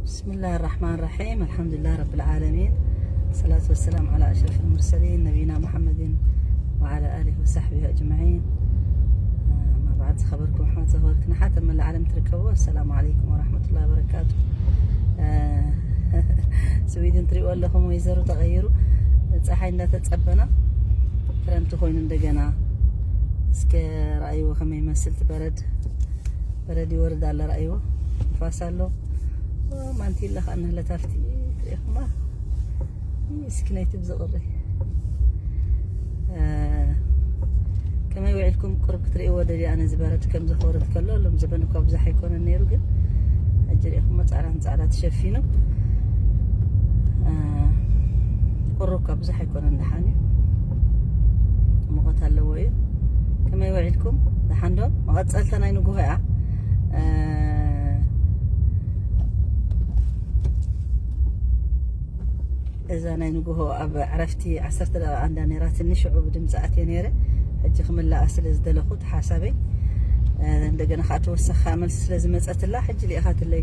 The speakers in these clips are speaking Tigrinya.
بسم الله الرحمن الرحيم. الحمد لله رب العالمين. الصلاة والسلام على أشرف المرسلين نبينا محمد وعلى آله وصحبه أجمعين. أما بعد، خبركم محمد زهورك نحات من العالم تركبوا. السلام عليكم ورحمة الله وبركاته. ስዊድን ትሪእዎ ኣለኹም፣ ወይዘሩ ተቐይሩ፣ ፀሓይ እንዳተፀበና ክረምቲ ኮይኑ እንደገና። እስከ ረኣይዎ ከመይ ይመስል እቲ በረድ። በረድ ይወርድ ኣሎ፣ ረኣይዎ፣ ንፋስ ኣሎ። ማንቲላ ከዓ ንህለት ኣብቲ ትሪኢኹማ። እስኪ ናይቲ ብዝቕሪ ከመይ ውዒልኩም? ቁርብ ክትርእይዎ ደልየ። ኣነ ዝበረድ ከም ዝኸወርድ ከሎ ሎም ዘበን እኳ ብዙሕ ኣይኮነን ነይሩ፣ ግን ሕጂ ርኢኹሞ ፃዕዳን ፃዕዳ ተሸፊኑ። ቁሩብ እኳ ብዙሕ ኣይኮነን፣ ደሓን እዩ። ሙቐት ኣለዎ እዩ። ከመይ ውዒልኩም? ደሓን ዶ? መቐፀልታ ናይ ንጉሆ እያ። እዛ ናይ ንጉሆ ኣብ ዕረፍቲ ዓሰርተ ደቂቓ እንዳ ነይራትኒ፣ ሽዑ ብድምፂ ኣትየ ነይረ። ሕጂ ክምልኣ ስለ ዝደለኹ፣ እቲ ሓሳበይ እንደገና ከዓ ተወሰኻ መልሲ ስለ ዝመፀትላ፣ ሕጂ ልኢኻትለይ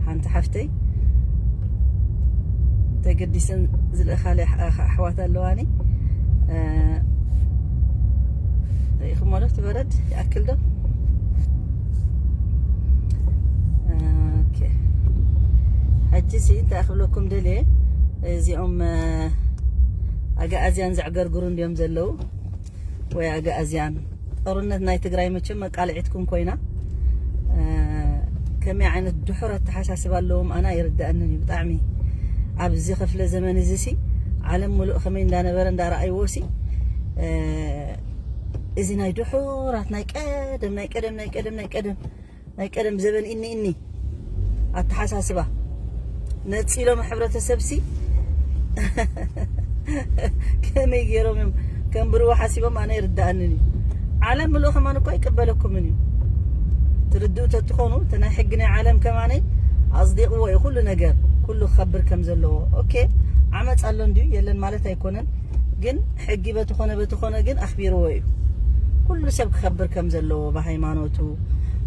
ሓንቲ ሓፍተይ፣ ተገዲሰን ዝልእኻለይ ኣሕ- ኣሕ- ኣሕዋት ኣለዋኒ። ርኢኹሞ ዶ? ትበረድ ይኣክል ዶ? ኦኬ። ሕጂ ሲ እንታይ ክብለኩም ደልየ፣ እዚኦም ኣጋኣዝያን ዘዕገርግሩ እንዲዮም ዘለዉ፣ ወይ ኣጋኣዝያን። ጦርነት ናይ ትግራይ መቸም መቃልዒትኩም ኮይና። ከመይ ዓይነት ድሑር ኣተሓሳስባ ኣለዎም ኣና ይርዳእንን እዩ ብጣዕሚ። ኣብዚ ክፍለ ዘመን እዚ ሲ ዓለም ሙሉእ ከመይ እንዳነበረ እንዳረኣይዎ ሲ፣ እዚ ናይ ድሑራት ናይ ቀደም ናይ ቀደም ናይ ቀደም ናይ ቀደም ናይ ቀደም ዘበን እኒ እኒ ኣተሓሳስባ ነፂሎም ሕብረተሰብ ሲ ከመይ ገይሮም እዮም ከም ብርዎ ሓሲቦም ኣነ ይርዳእንን እዩ። ዓለም ምልኦ ከማን እኮ ኣይቀበለኩምን እዩ። ትርድኡ ተትኾኑ እቲ ናይ ሕጊ ናይ ዓለም ከማነይ ኣፅዲቕዎ እዩ ኩሉ ነገር ኩሉ ክኸብር ከም ዘለዎ። ኦኬ፣ ዓመፅ ኣሎ እንድዩ የለን ማለት ኣይኮነን፣ ግን ሕጊ በትኾነ በትኾነ ግን ኣኽቢርዎ እዩ። ኩሉ ሰብ ክኸብር ከም ዘለዎ ብሃይማኖቱ፣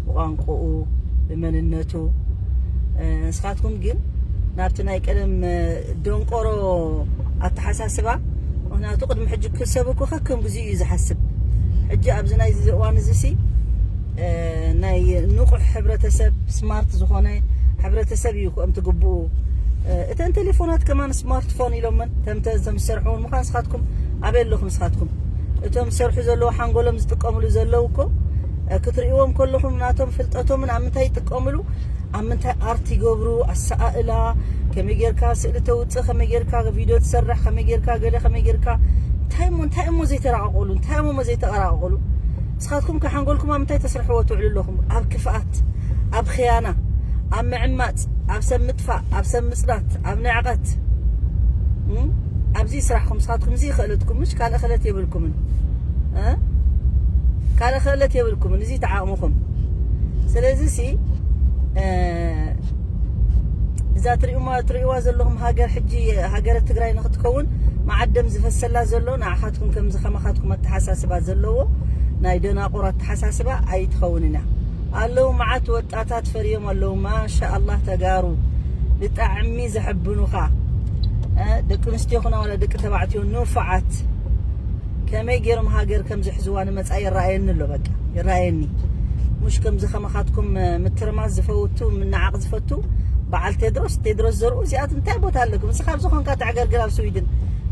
ብቋንቋኡ፣ ብመንነቱ። ንስኻትኩም ግን ናብቲ ናይ ቀደም ደንቆሮ ኣተሓሳስባ፣ ምክንያቱ ቅድሚ ሕጂ ሰብ እኮ ከከም ግዜ እዩ ዝሓስብ። ሕጂ ኣብዚ ናይ እዚ እዋን እዚ ሲ ናይ ንቑሕ ሕብረተሰብ፣ ስማርት ዝኾነ ሕብረተሰብ እዩ ክኦም ትግብኡ። እተን ቴሌፎናት ከማን ስማርትፎን ኢሎመን ተምተ ተምሰርሑ ምዃን ንስኻትኩም ኣበይ ኣለኹም? ንስኻትኩም እቶም ዝሰርሑ ዘለዉ ሓንጎሎም ዝጥቀምሉ ዘለዉ እኮ ክትርእዎም ከለኹም ናቶም ፍልጠቶምን ኣብ ምንታይ ይጥቀምሉ፣ ኣብ ምንታይ ኣርት ይገብሩ፣ ኣሰኣእላ ከመይ ጌርካ ስእሊ ተውፅእ፣ ከመይ ጌርካ ቪድዮ ትሰርሕ፣ ከመይ ጌርካ ገለ ከመይ ጌርካ እንታይ እሞ እንታይ እሞ ዘይተራቐቑሉ፣ እንታይ እሞ ዘይተቐራቐቑሉ። ንስኻትኩም ከሓንጎልኩም ኣብ ምንታይ ተስርሕዎ ትውዕሉ ኣለኹም? ኣብ ክፍኣት፣ ኣብ ኽያና፣ ኣብ ምዕማፅ፣ ኣብ ሰብ ምጥፋእ፣ ኣብ ሰብ ምፅዳት፣ ኣብ ንዕቐት። ኣብዚ ስራሕኩም ንስኻትኩም እዚ ይኽእለትኩም ምሽ ካልእ ክእለት የብልኩምን። ካልእ ክእለት የብልኩምን፣ እዚ ተዓቕምኹም። ስለዚ ሲ እዛ ትርእይዋ ዘለኹም ሃገር ሕጂ ሃገረ ትግራይ ንክትከውን መዓደም ዝፈሰላ ዘሎ ንዓኻትኩም ከምዚ ከማኻትኩም ኣተሓሳስባ ዘለዎ ናይ ደናቑር ኣተሓሳስባ ኣይትኸውንን እያ። ኣለዉ መዓት ወጣታት ፈርዮም ኣለዉ። ማሻ ኣላህ ተጋሩ ብጣዕሚ ዘሐብኑኻ። ደቂ ኣንስትዮ ኹና ዋላ ደቂ ተባዕትዮ ንፉዓት ከመይ ገይሮም ሃገር ከም ዝሕዝዋ ንመጻኢ ይረኣየኒ ኣሎ። በቃ ይረኣየኒ። ሙሽ ከምዚ ከማኻትኩም ምትርማስ ዝፈውቱ ምናዓቕ ዝፈቱ በዓል ቴድሮስ ቴድሮስ ዘርኡ እዚኣት እንታይ ቦታ ኣለኩም? ንስኻ ኣብዚ ኮንካ ተዕገርግር ኣብ ስዊድን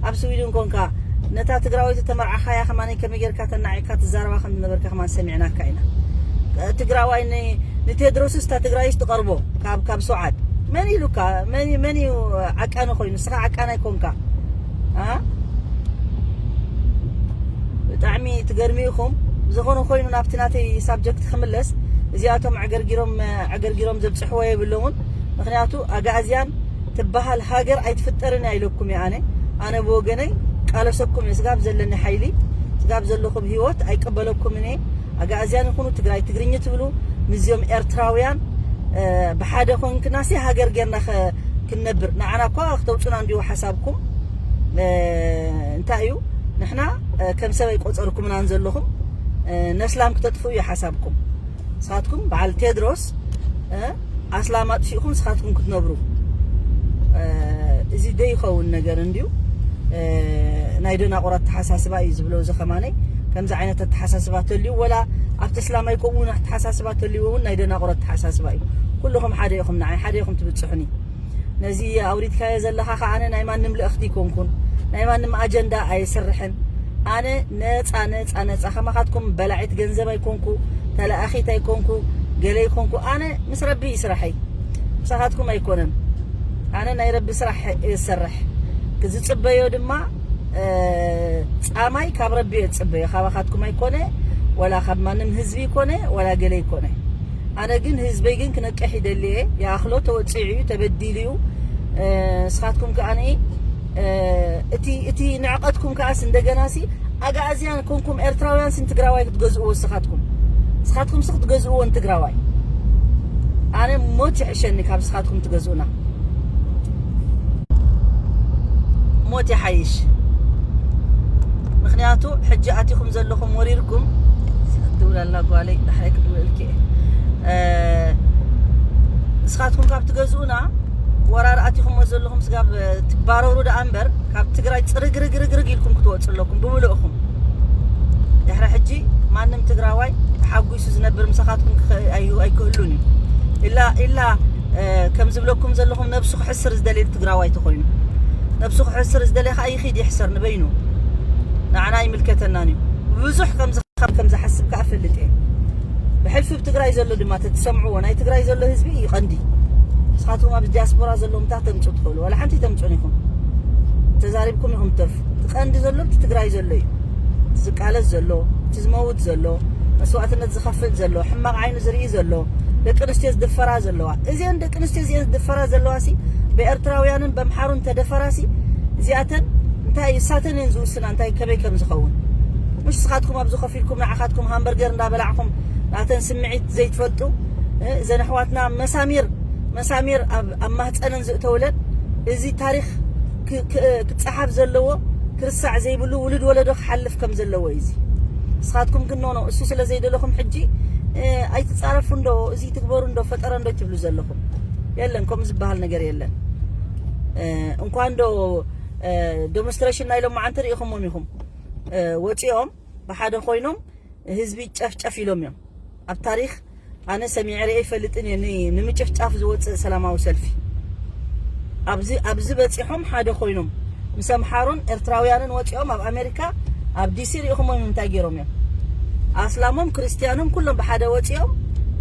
ኣብ ስዊድን ኮንካ ነታ ትግራወይቲ ተመርዓኻያ ከማነይ ከመይ ጌርካ ተናዒቕካ ትዛረባ ከም ዝነበርካ ከማን ሰሚዕናካ ኢና። ትግራዋይ ንቴድሮስስ እታ ትግራይስ ትቐርቦ ካብ ካብ ሱዓድ መን ኢሉካ? መን መን እዩ ዓቃኒ ኮይኑ? ንስኻ ዓቃናይ ኮንካ ብጣዕሚ ትገርሚ ኢኹም። ዝኾነ ኮይኑ ናብቲ ናተይ ሳብጀክት ክምለስ እዚኣቶም ዕገርጊሮም ዕገርጊሮም ዘብፅሕዎ የብሎምን። ምክንያቱ ኣጋእዝያን ትበሃል ሃገር ኣይትፍጠርን እያ ኢለኩም እየ ኣነ። ኣነ ብወገነይ ቃለሰኩም እየ። ስጋብ ዘለኒ ሓይሊ ስጋብ ዘለኹም ህይወት ኣይቀበለኩምን እየ። ኣጋእዝያን ይኹኑ ትግራይ ትግርኝ ትብሉ ምስዚኦም ኤርትራውያን ብሓደ ኮንክናሲ ሃገር ጌርና ክንነብር ንዓና እኳ ክተውፁና እንዲሁ ሓሳብኩም። እንታይ እዩ ንሕና ከም ሰብ ኣይቆፀርኩምናን ዘለኹም ነስላም ክተጥፍኡ እዩ ሓሳብኩም። ንስኻትኩም በዓል ቴድሮስ ኣስላም ኣጥፊእኩም ንስኻትኩም ክትነብሩ እዚ ደይኸውን ነገር እንድዩ። ናይ ደናቑር ኣተሓሳስባ እዩ ዝብሎ እዚ ከማነይ። ከምዚ ዓይነት ኣተሓሳስባ ተልዩ፣ ወላ ኣብቲ እስላማይ ከምኡ ኣተሓሳስባ ተልይዎ እውን ናይ ደናቑር ኣተሓሳስባ እዩ። ኩልኹም ሓደ ኢኹም፣ ንዓይ ሓደ ኢኹም ትብጽሑኒ። ነዚ ኣውሪድካዮ ዘለኻ ከኣ ኣነ ናይ ማንም ልእኽቲ ኣይኮንኩን፣ ናይ ማንም ኣጀንዳ ኣይሰርሕን። ኣነ ነጻ ነጻ ነጻ ከማኻትኩም በላዒት ገንዘብ ኣይኮንኩ፣ ተላኣኺት ኣይኮንኩ፣ ገለ ኣይኮንኩ። ኣነ ምስ ረቢ እዩ ስራሐይ፣ ምሳኻትኩም ኣይኮነን። ኣነ ናይ ረቢ ስራሕ እየ ዝሰርሕ። ዝጽበዮ ድማ እ፣ ጻማይ ካብ ረቢ እየ ዝጽበዮ፣ ካባኻትኩም ኣይኮነ፣ ወላ ካብ ማንም ህዝቢ ይኮነ፣ ወላ ገለ ይኮነ። ኣነ ግን ህዝበይ ግን ክነቅሕ ይደሊ እየ። ይኣኽሎ፣ ተወጺዑ እዩ፣ ተበዲሉ እዩ። እ፣ ንስኻትኩም ከኣ እ፣ እቲ እቲ ንዕቐትኩም ከኣስ እንደገና ሲ ኣግኣዝያን ኮንኩም ኤርትራውያን ስን ትግራዋይ ክትገዝእዎ ንስኻትኩም፣ ንስኻትኩም ሲ ክትገዝእዎ ንትግራዋይ። ኣነ ሞት ይሕሸኒ ካብ ንስኻትኩም ትገዝኡና። ሞት ይሓይሽ። ምኽንያቱ ሕጂ ኣቲኹም ዘለኹም ወሪርኩም፣ ትብል ኣላ ጓለይ፣ ዳሕራይ ክድውለልኪ እየ። እ፣ ንስኻትኩም ካብ ትገዝኡና፣ ወራር ኣቲኹምዎ ዘለኹም ስጋብ ትባረሩ ደኣ እምበር፣ ካብ ትግራይ ጽርግርግርግርግ ኢልኩም ክትወጹ ኣለኩም ብምልእኹም። ድሕሪ ሕጂ ማንም ትግራዋይ ተሓጒሱ ዝነብር ምሳኻትኩም ክኸ-፣ ኣይ-፣ ኣይክህሉን እዩ። ኢላ፣ ኢላ፣ እ፣ ከም ዝብለኩም ዘለኹም ነብሱ ክሕስር ዝደልየ ትግራዋይ ተኾይኑ፣ ነብሱ ክሕስር ዝደልየ ኸኣ ይኺድ ይሕሰር ንበይኑ። ንዓና ኣይምልከተናን እዩ። ብዙሕ ከም ዝኸ-፣ ከም ዝሓስብ ከኣ ፈልጥ እየ። ብሕልፊ ኣብ ትግራይ ዘሎ ድማ ተትሰምዕዎ፣ ናይ ትግራይ ዘሎ ህዝቢ እዩ ቀንዲ። ንስኻትኩም ኣብ ዲያስፖራ ዘለኹም እንታይ ተምጽኡ ትኽእሉ? ዋላ ሓንቲ ተምጽኡን ኢኹም። ተዛሪብኩም ኢኹም ትተርፉ። እቲ ቀንዲ ዘሎ ኣብቲ ትግራይ ዘሎ እዩ። ዝቃለስ ዘሎ፣ እቲ ዝመውት ዘሎ፣ መስዋእትነት ዝኸፍል ዘሎ፣ ሕማቕ ዓይኑ ዝርኢ ዘሎ፣ ደቂ ኣንስትዮ ዝድፈራ ዘለዋ። እዚአን ደቂ ኣንስትዮ እዚአን ዝድፈራ ዘለዋ ሲ ብኤርትራውያንን በምሓሩን ተደፈራ ሲ እዚኣተን እንታይ እሳተን እየን ዝውስና እንታይ ከመይ ከም ዝኸውን። ምሽ ንስኻትኩም ኣብዚ ኮፍ ኢልኩም ንዓኻትኩም ሃምበርገር እንዳበላዕኩም ናተን ስምዒት ዘይትፈልጡ፣ እ፣ እዘን ኣሕዋትና መሳሚር፣ መሳሚር ኣብ፣ ኣብ ማህፀነን ዝእተውለን እዚ ታሪኽ ክ-፣ ክ-፣ ክፀሓፍ ዘለዎ፣ ክርሳዕ ዘይብሉ፣ ውሉድ ወለዶ ክሓልፍ ከም ዘለዎ እዩ እዚ። ንስኻትኩም ግን ኖኖ፣ እሱ ስለ ዘይደለኹም ሕጂ፣ እ፣ ኣይትጻረፉ እንዶ፣ እዚ ትግበሩ እንዶ፣ ፈጠረ እንዶ ትብሉ ዘለኹም። የለን፣ ከምኡ ዝበሃል ነገር የለን። እ፣ እንኳን ዶ፣ እ፣ ዴሞንስትሬሽን ናይ ሎማዓንቲ ርኢኹሞም ኢኹም። እ፣ ወጺኦም ብሓደ ኮይኖም ህዝቢ ጨፍጨፍ ኢሎም እዮም። ኣብ ታሪኽ ኣነ ሰሚዐ ርኤ ይፈልጥን እየ፣ ን-፣ ንምጭፍጫፍ ዝወፅእ ሰላማዊ ሰልፊ። ኣብዚ፣ ኣብዚ በፂሖም ሓደ ኮይኖም ምስ ኣምሓሩን ኤርትራውያንን ወፂኦም ኣብ ኣሜሪካ፣ ኣብ ዲሲ ርኢኹሞም እዮም እንታይ ገይሮም እዮም። ኣስላሞም ክርስትያኖም ኩሎም ብሓደ ወፂኦም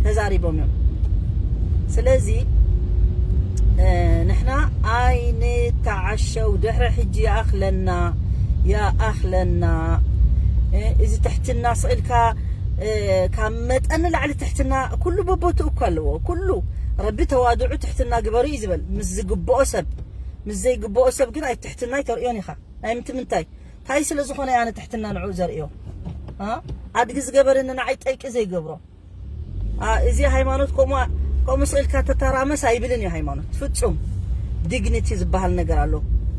ተዛሪቦም እዮም። ስለዚ፣ እ፣ ንሕና ኣይንተዓሸው፣ ድሕሪ ሕጂ ይኣኽለና፣ ይኣኽለና። እ፣ እዚ ትሕትና ስቕ ኢልካ፣ እ፣ ካብ መጠን ንላዕሊ ትሕትና ኩሉ በቦትኡ እኮ ኣለዎ። ኩሉ ረቢ ተዋድዑ ትሕትና ግበሩ እዩ ዝበል። ምስ ዝግብኦ ሰብ፣ ምስ ዘይግብኦ ሰብ ግን ኣይ ትሕትና ኣይተርእዮን ኢኻ። ናይ ምንትምንታይ? እንታይ ስለ ዝኾነ እየ ኣነ ትሕትና ንዕኡ ዘርእዮ? ኣ? ኣድጊ ዝገበረኒ ንዓይ ጠይቂ ዘይገብሮ። ኣ፣ እዚ ሃይማኖት ከምኡ፣ ከምኡ ስቕ ኢልካ ተተራመስ ኣይብልን እዩ ሃይማኖት። ፍጹም ዲግኒቲ ዝበሃል ነገር ኣሎ።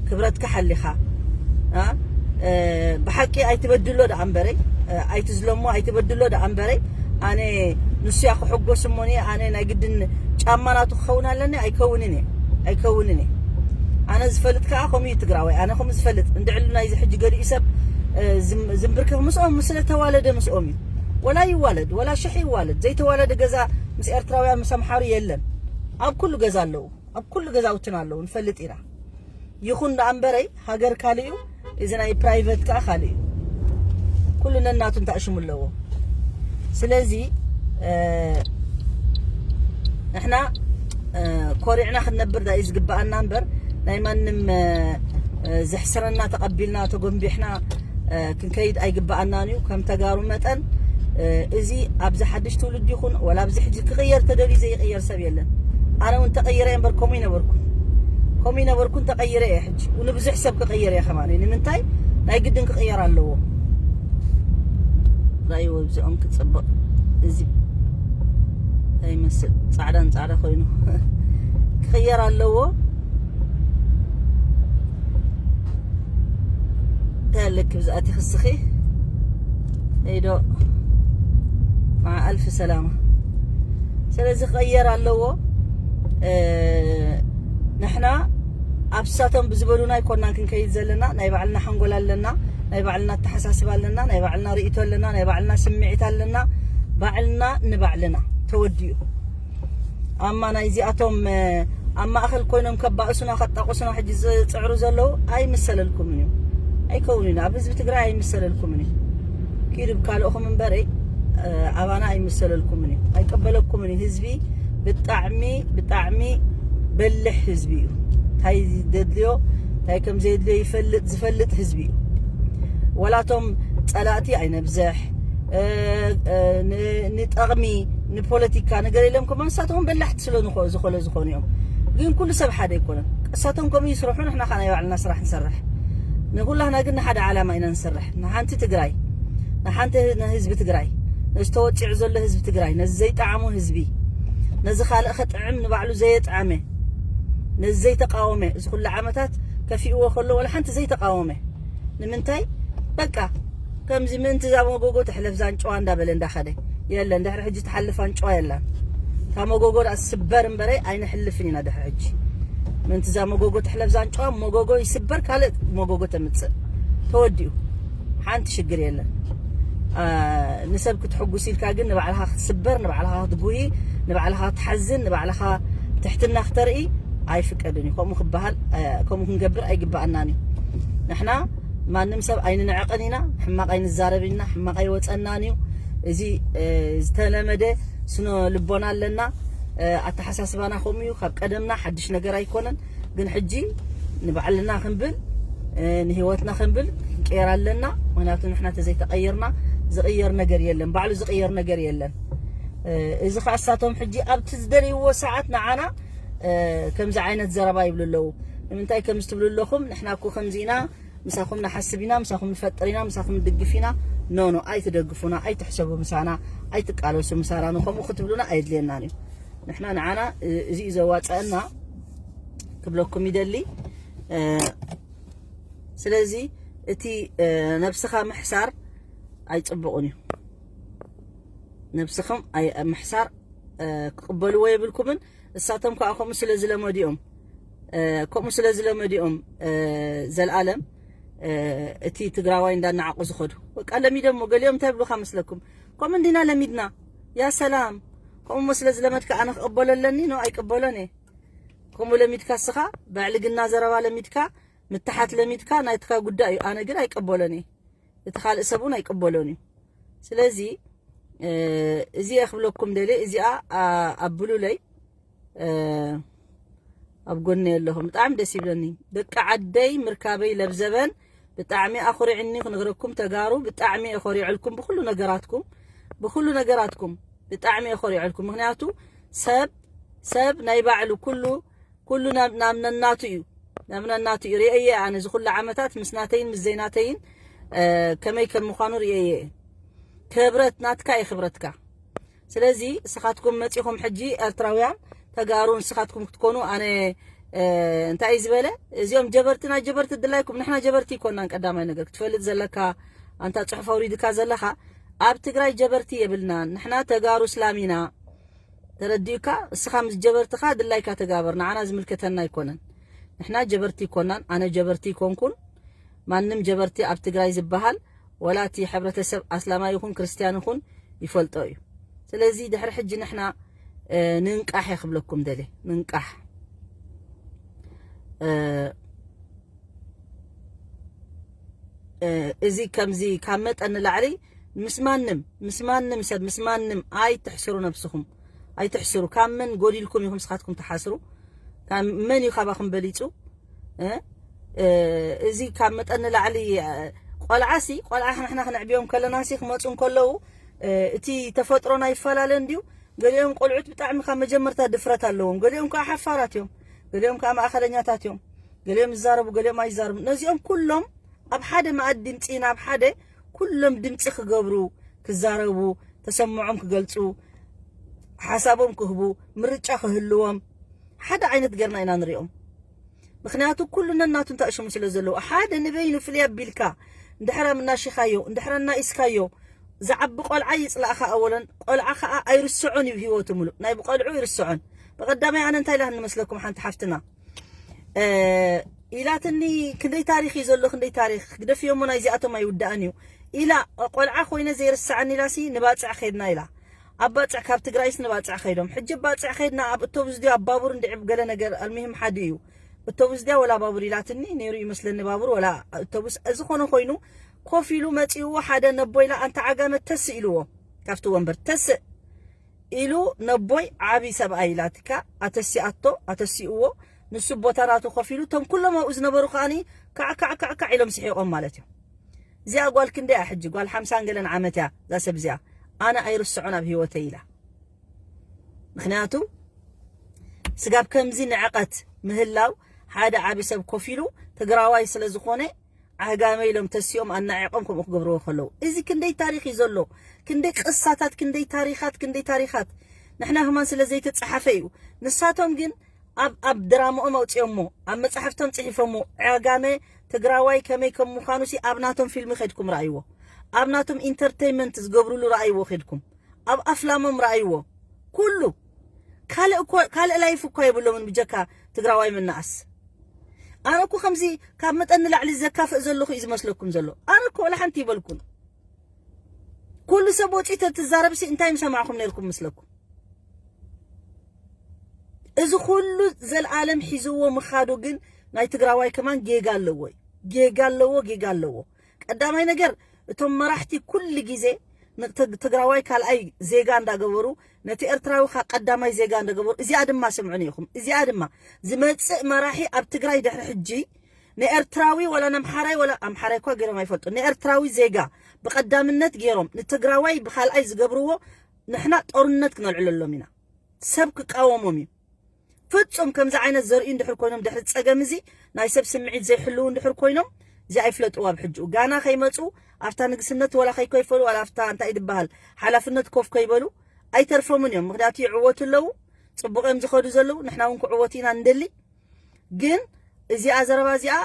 ክብረትካ ሓሊኻ። ኣ፣ እ፣ ብሓቂ ኣይትበድሎ ደኣ እምበረይ፣ እ፣ ኣይትዝለሞ፣ ኣይትበድሎ ደኣ እምበረይ። ኣነ ንሱ እያ ክሕጎስ እሞኒ፣ ኣነ ናይ ግድን ጫማ ናቱ ክኸውን ኣለኒ? ኣይከውንን እየ፣ ኣይከውንን እየ። ኣነ ዝፈልጥ ከኣ ከምኡ እዩ ትግራዋይ። ኣነ ከምኡ ዝፈልጥ፣ እንድዕሉ ናይዚ ሕጂ ገሊኡ ሰብ፣ እ፣ ዝም-፣ ዝምብርከኽ ምስኦም፣ ስለ ተዋለደ ምስኦም እዩ። ወላ ይዋለድ፣ ወላ ሽሕ ይዋለድ፣ ዘይተዋለደ ገዛ ምስ ኤርትራውያን፣ ምስ ኣምሓሩ የለን። ኣብ ኩሉ ገዛ ኣለዉ፣ ኣብ ኩሉ ገዛውትና ኣለዉ፣ ንፈልጥ ኢና። ይኹን ደኣ እምበረይ፣ ሃገር ካልእ እዩ፣ እዚ ናይ ፕራይቨት ከኣ ካልእ እዩ። ኩሉ ነናቱ እንታእ ሽሙ ኣለዎ። ስለዚ፣ እ፣ ንሕና፣ እ፣ ኮሪዕና ክንነብር ዳ እዩ ዝግበኣና እምበር፣ ናይ ማንም፣ እ፣ እ፣ ዘሕስረና ተቐቢልና፣ ተጎንቢሕና፣ እ፣ ክንከይድ ኣይግበኣናን እዩ። ከም ተጋሩ መጠን፣ እ፣ እዚ ኣብዚ ሓድሽ ትውልዲ ይኹን፣ ወላ ኣብዚ ሕጂ ክቕየር ተደልዩ ዘይቕየር ሰብ የለን። ኣነ እውን ተቐይረ እየ እምበር፣ ከምኡ ይነበርኩ። ከምኡ ይነበርኩን ተቐይረ እየ ሕጂ። ንብዙሕ ሰብ ክቕይር እየ ከማን። ንምንታይ? ናይ ግድን ክቕየር ኣለዎ። ራእይዎ እዚኦም ክጽብቕ። እዚ እንታይ ይመስል? ጻዕዳን ጻዕዳ ኮይኑ። ክቕየር ኣለዎ። እንታይ ኣለኪ ብዝኣቲ ክስኺ? እይ ዶ? መዓ ኣልፊ ሰላማ። ስለዚ ክቕየር ኣለዎ። እ፣ ንሕና ኣብሳቶም ብዝበሉና ኣይኮናን ክንከይድ ዘለና። ናይ ባዕልና ሓንጎል ኣለና፣ ናይ ባዕልና ኣተሓሳስባ ኣለና፣ ናይ ባዕልና ርእይቶ ኣለና፣ ናይ ባዕልና ስምዒት ኣለና። ባዕልና ንባዕልና ተወዲኡ። ኣማ ናይዚኣቶም ኣብ ማእኸል ኮይኖም ከባእሱና ከጣቁሱና ሕጂ ዝፅዕሩ ዘለዉ ኣይምሰለልኩምን እዩ። ኣይከውን እዩ ኣብ ህዝቢ ትግራይ ኣይምሰለልኩምን እዩ። ኪዱ ካልኦኹም እምበረይ ኣባና ኣይምሰለልኩምን እዩ። ኣይቀበለኩምን እዩ። ህዝቢ ብጣዕሚ ብጣዕሚ በልሕ ህዝቢ እዩ። እንታይ ደድልዮ እንታይ ከም ዘየድልዮ ይፈልጥ ዝፈልጥ ህዝቢ እዩ። ወላቶም ፀላእቲ ኣይነብዝሕ ንጠቕሚ ንፖለቲካ ነገር የለም። ከማ ንሳቶም በላሕቲ ስለ ዝኾለ ዝኾኑ እዮም። ግን ኩሉ ሰብ ሓደ ኣይኮነን። እሳቶም ከምኡ ይስርሑ፣ ንሕና ከዓ ናይ ባዕልና ስራሕ ንሰርሕ። ንኩላህና ግን ንሓደ ዓላማ ኢና ንሰርሕ፣ ንሓንቲ ትግራይ፣ ንሓንቲ ህዝቢ ትግራይ፣ ነዚ ተወፂዑ ዘሎ ህዝቢ ትግራይ፣ ነዚ ዘይጠዓሙ ህዝቢ፣ ነዚ ካልእ ከጥዕም ንባዕሉ ዘየጥዓመ፣ ነዚ ዘይተቃወመ፣ እዚ ኩሉ ዓመታት ከፊእዎ ከሎ ወላ ሓንቲ ዘይተቃወመ። ንምንታይ በቃ ከምዚ ምእንቲ እዛ መጎጎ ትሕለፍ ዛንጨዋ እንዳበለ እንዳኸደ የለን። ድሕሪ ሕጂ ትሓልፍ ኣንጨዋ የላን። እታ መጎጎ ዳኣ ስበር እምበረ ኣይንሕልፍን ኢና ድሕሪ ሕጂ። ምእንቲ እዛ መጎጎ ትሕለፍ ዛንጨዋ መጎጎ ይስበር፣ ካልእ መጎጎ ተምፅእ። ተወዲኡ። ሓንቲ ሽግር የለን። ንሰብ ክትሕጉስ ኢልካ ግን ንባዕልኻ ክትስበር፣ ንባዕልኻ ክትጉሂ፣ ንባዕልኻ ክትሓዝን፣ ንባዕልኻ ትሕትና ክተርኢ ኣይፍቀድን እዩ። ከምኡ ክበሃል ከምኡ ክንገብር ኣይግባኣናን እዩ። ንሕና ማንም ሰብ ኣይንንዕቕን ኢና። ሕማቕ ኣይንዛረብን ኢና። ሕማቕ ኣይወፀናን እዩ። እዚ ዝተለመደ ስነ ልቦና ኣለና። ኣተሓሳስባና ከምኡ እዩ። ካብ ቀደምና ሓድሽ ነገር ኣይኮነን። ግን ሕጂ ንባዕልና ክንብል ንህይወትና ክንብል ክንቀየር ኣለና። ምክንያቱ ንሕና ተዘይተቀየርና ዝቅየር ነገር የለን። ባዕሉ ዝቅየር ነገር የለን። እዚ ከዓ እሳቶም ሕጂ ኣብቲ ዝደልይዎ ሰዓት ንዓና ከምዚ ዓይነት ዘረባ ይብሉ ኣለዉ። ንምንታይ ከምዚ ትብሉ ኣለኹም? ንሕና እኮ ከምዚ ኢና፣ ምሳኹም ንሓስብ ኢና፣ ምሳኹም ንፈጥር ኢና፣ ምሳኹም ንድግፍ ኢና። ኖ ኖ፣ ኣይትደግፉና፣ ኣይትሕሰቡ ምሳና፣ ኣይትቃለሱ ምሳና። ንከምኡ ክትብሉና ኣየድልየናን እዩ። ንሕና ንዓና እዚ እዩ ዘዋፀአና ክብለኩም ይደሊ። ስለዚ እቲ ነብስኻ ምሕሳር ኣይፅቡቕን እዩ። ነብስኹም ምሕሳር ክቕበልዎ የብልኩምን። እሳቶም ከዓ ከምኡ ስለ ዝለመዱ እዮም ከምኡ ስለ ዝለመዱ እዮም ዘልኣለም እቲ ትግራዋይ እንዳናዓቁ ዝኸዱ። በቃ ለሚደሞ። ገሊኦም እንታይ ብሉካ መስለኩም? ከምኡ እንዲና ለሚድና። ያ ሰላም። ከምኡ ስለ ዝለመድካ ኣነ ክቕበሎ ኣለኒ ነው? ኣይቅበሎን እየ። ከምኡ ለሚድካ እስኻ ብዕልግና ዘረባ ለሚድካ ምትሓት ለሚድካ ናይትካ ጉዳይ እዩ። ኣነ ግን ኣይቀበሎን እየ። እቲ ካልእ ሰብ እውን ኣይቀበሎን እዩ። ስለዚ እዚ እየ ክብለኩም ደልየ። እዚኣ ኣብሉለይ ኣብ ጎኒ ኣለኹም። ብጣዕሚ ደስ ይብለኒ። ደቂ ዓደይ ምርካበይ ለብዘበን ብጣዕሚ ኣኹሪዕኒ ክነግረኩም ተጋሩ። ብጣዕሚ እየ ኮሪዐልኩም ብኩሉ ነገራትኩም፣ ብኩሉ ነገራትኩም ብጣዕሚ እየ ኮሪዐልኩም። ምክንያቱ ሰብ ሰብ ናይ ባዕሉ ኩሉ ኩሉ ናብ ናብ ነናቱ እዩ ናብ ነናቱ እዩ ርእየ። ኣነ እዚ ኩሉ ዓመታት ምስ ናተይን ምስ ዘይናተይን ከመይ ከም ምዃኑ ርእየ። ክብረት ናትካ እዩ ክብረትካ። ስለዚ እስኻትኩም መጺኹም ሕጂ ኤርትራውያን ተጋሩ ንስኻትኩም ክትኮኑ ኣነ እንታይ እዩ ዝበለ? እዚኦም ጀበርቲ ናይ ጀበርቲ ድላይኩም። ንሕና ጀበርቲ ይኮናን። ቀዳማይ ነገር ክትፈልጥ ዘለካ ኣንታ ጽሑፍ ኣውሪድካ ዘለኻ ኣብ ትግራይ ጀበርቲ የብልናን። ንሕና ተጋሩ ስላም ኢና። ተረዲኡካ? እስኻ ምስ ጀበርትኻ ድላይካ ተጋበር፣ ንዓና ዝምልከተና ኣይኮነን። ንሕና ጀበርቲ ይኮናን፣ ኣነ ጀበርቲ ይኮንኩን። ማንም ጀበርቲ ኣብ ትግራይ ዝበሃል ወላ እቲ ሕብረተሰብ ኣስላማይ ይኹን ክርስትያን ይኹን ይፈልጦ እዩ። ስለዚ ድሕሪ ሕጂ ንሕና ንንቃሕ እየ ክብለኩም ደልየ። ንንቃሕ። እዚ ከምዚ ካብ መጠን ንላዕሊ ምስ ማንም ምስ ማንም ሰብ ምስ ማንም ኣይትሕስሩ ነብስኹም። ኣይትሕስሩ። ካብ መን ጎዲልኩም ኢኹም ስኻትኩም ትሓስሩ? ካብ መን እዩ ካባኹም በሊፁ? እዚ ካብ መጠን ንላዕሊ ቆልዓሲ ቆልዓ ንሕና ክነዕብዮም ከለናሲ ክመፁ እንከለዉ እቲ ተፈጥሮና ይፈላለ እንድዩ። ገሊኦም ቆልዑት ብጣዕሚ ካብ መጀመርታ ድፍረት ኣለዎም። ገሊኦም ከዓ ሓፋራት እዮም። ገሊኦም ከዓ ማእኸለኛታት እዮም። ገሊኦም ይዛረቡ፣ ገሊኦም ኣይዛረቡ። ነዚኦም ኩሎም ኣብ ሓደ መኣዲ ምፅኢና ኣብ ሓደ ኩሎም ድምፂ ክገብሩ፣ ክዛረቡ፣ ተሰምዖም ክገልፁ፣ ሓሳቦም ክህቡ፣ ምርጫ ክህልዎም ሓደ ዓይነት ገርና ኢና ንሪኦም። ምክንያቱ ኩሉ ነናቱ እንታይ ሽሙ ስለ ዘለዎ ሓደ ንበይኑ ፍልይ ኣቢልካ እንድሕር ኣናሺኻዮ እንድሕር ኣናኢስካዮ ዝዓቢ ቆልዓ ይፅላእኻ ኣወለን ቆልዓ ከዓ ኣይርስዖን እዩ ህይወቱ ሙሉእ ናይ ብቆልዑ ይርስዖን። ብቀዳማይ ኣነ እንታይ ኢላኒ መስለኩም ሓንቲ ሓፍትና ኢላትኒ። ክንደይ ታሪኽ እዩ ዘሎ፣ ክንደይ ታሪኽ ግደፍዮሞ፣ ናይዚኣቶም ኣይውዳእን እዩ ኢላ። ቆልዓ ኮይነ ዘይርሳዓኒ ኢላሲ ንባፅዕ ከድና ኢላ። ኣብ ባፅዕ ካብ ትግራይስ ንባፅዕ ከይዶም፣ ሕጂ ባፅዕ ከድና ኣብ እቶብስ ድዩ ኣብ ባቡር እንድዕብ ገለ ነገር ኣልሚህም ሓዲ እዩ። እቶብስ ድያ ወላ ባቡር ኢላትኒ ነይሩ ይመስለኒ፣ ባቡር ወላ እቶብስ። እዚ ኾነ ኮይኑ ኮፍ ኢሉ መፂእዎ ሓደ ነቦ ኢላ፣ ኣንታ ዓጋመ ተስእ ኢልዎ ካብቲ ወንበር ተስእ ኢሉ ነቦይ ዓቢ ሰብኣይ ኢላትካ ኣተሲኣቶ ኣተሲእዎ። ንሱ ቦታ ናቱ ኮፍ ኢሉ፣ እቶም ኩሎም ኣብኡ ዝነበሩ ከዓኒ ካዕ ካዕ ካዕ ካዕ ኢሎም ስሒቖም ማለት እዮም። እዚኣ ጓል ክንደይ እያ ሕጂ? ጓል ሓምሳን ገለን ዓመት እያ እዛ ሰብ እዚኣ። ኣነ ኣይርስዖን ኣብ ህይወተይ ኢላ። ምክንያቱ ስጋብ ከምዚ ንዕቐት ምህላው፣ ሓደ ዓቢ ሰብ ኮፍ ኢሉ ትግራዋይ ስለ ዝኾነ ዓጋመ ኢሎም ተሲኦም ኣናዒቖም ከምኡ ክገብርዎ ከለዉ፣ እዚ ክንደይ ታሪኽ እዩ ዘሎ፣ ክንደይ ቅሳታት፣ ክንደይ ታሪኻት፣ ክንደይ ታሪኻት። ንሕና ህማን ስለ ዘይተጻሓፈ እዩ። ንሳቶም ግን ኣብ ኣብ ድራማኦም ኣውጺኦሞ፣ ኣብ መጻሕፍቶም ጽሒፎሞ። ዓጋመ ትግራዋይ ከመይ ከም ምዃኑ ሲ ኣብ ናቶም ፊልሚ ከድኩም ረኣይዎ፣ ኣብ ናቶም ኢንተርቴይንመንት ዝገብሩሉ ረኣይዎ ከድኩም፣ ኣብ ኣፍላሞም ረኣይዎ። ኩሉ ካልእ እኮ ካልእ ላይፍ እኮ የብሎምን ብጀካ ትግራዋይ ምናኣስ። ኣነ እኮ ከምዚ ካብ መጠን ንላዕሊ ዘካፍእ ዘለኹ እዩ ዝመስለኩም ዘሎ። ኣነ እኮ ወላ ሓንቲ ይበልኩን። ኩሉ ሰብ ወፂኡ ተትዛረብሲ እንታይ ምሰማዕኹም ነይርኩም ምስለኩም? እዚ ኩሉ ዘልኣለም ሒዝዎ ምኻዱ ግን ናይ ትግራዋይ ከማን ጌጋ ኣለዎ እዩ። ጌጋ ኣለዎ፣ ጌጋ ኣለዎ። ቀዳማይ ነገር እቶም መራሕቲ ኩሉ ግዜ ንትግ-፣ ትግራዋይ ካልኣይ ዜጋ እንዳገበሩ ነቲ ኤርትራዊ ካ ቀዳማይ ዜጋ እንዳገበሩ፣ እዚኣ ድማ ስምዑኒ ኢኹም። እዚኣ ድማ ዝመጽእ መራሒ ኣብ ትግራይ ድሕሪ ሕጂ ንኤርትራዊ ወላ ነምሓራይ ወላ ኣምሓራይ እኳ ገይሮም ኣይፈልጡ፣ ንኤርትራዊ ዜጋ ብቀዳምነት ገይሮም ንትግራዋይ ብካልኣይ ዝገብርዎ ንሕና ጦርነት ክነልዕለሎም ኢና። ሰብ ክቃወሞም እዩ። ፍጹም ከምዚ ዓይነት ዘርእዩ እንድሕር ኮይኖም ድሕሪ ጸገም እዚ ናይ ሰብ ስምዒት ዘይሕልው እንድሕር ኮይኖም እዚ ኣይፍለጥዋ ብሕጅኡ ጋና ከይመጹ ኣብታ ንግስነት ወላ ከይኮይፈሉ ወላ ኣብታ እንታይ ድበሃል ሓላፍነት ኮፍ ከይበሉ ኣይተርፎምን እዮም። ምክንያቱ ይዕወቱ ኣለዉ፣ ጽቡቕ እዮም ዝኸዱ ዘለዉ፣ ንሕና እውን ክዕወቱ ኢና እንደሊ። ግን እዚኣ ዘረባ እዚኣ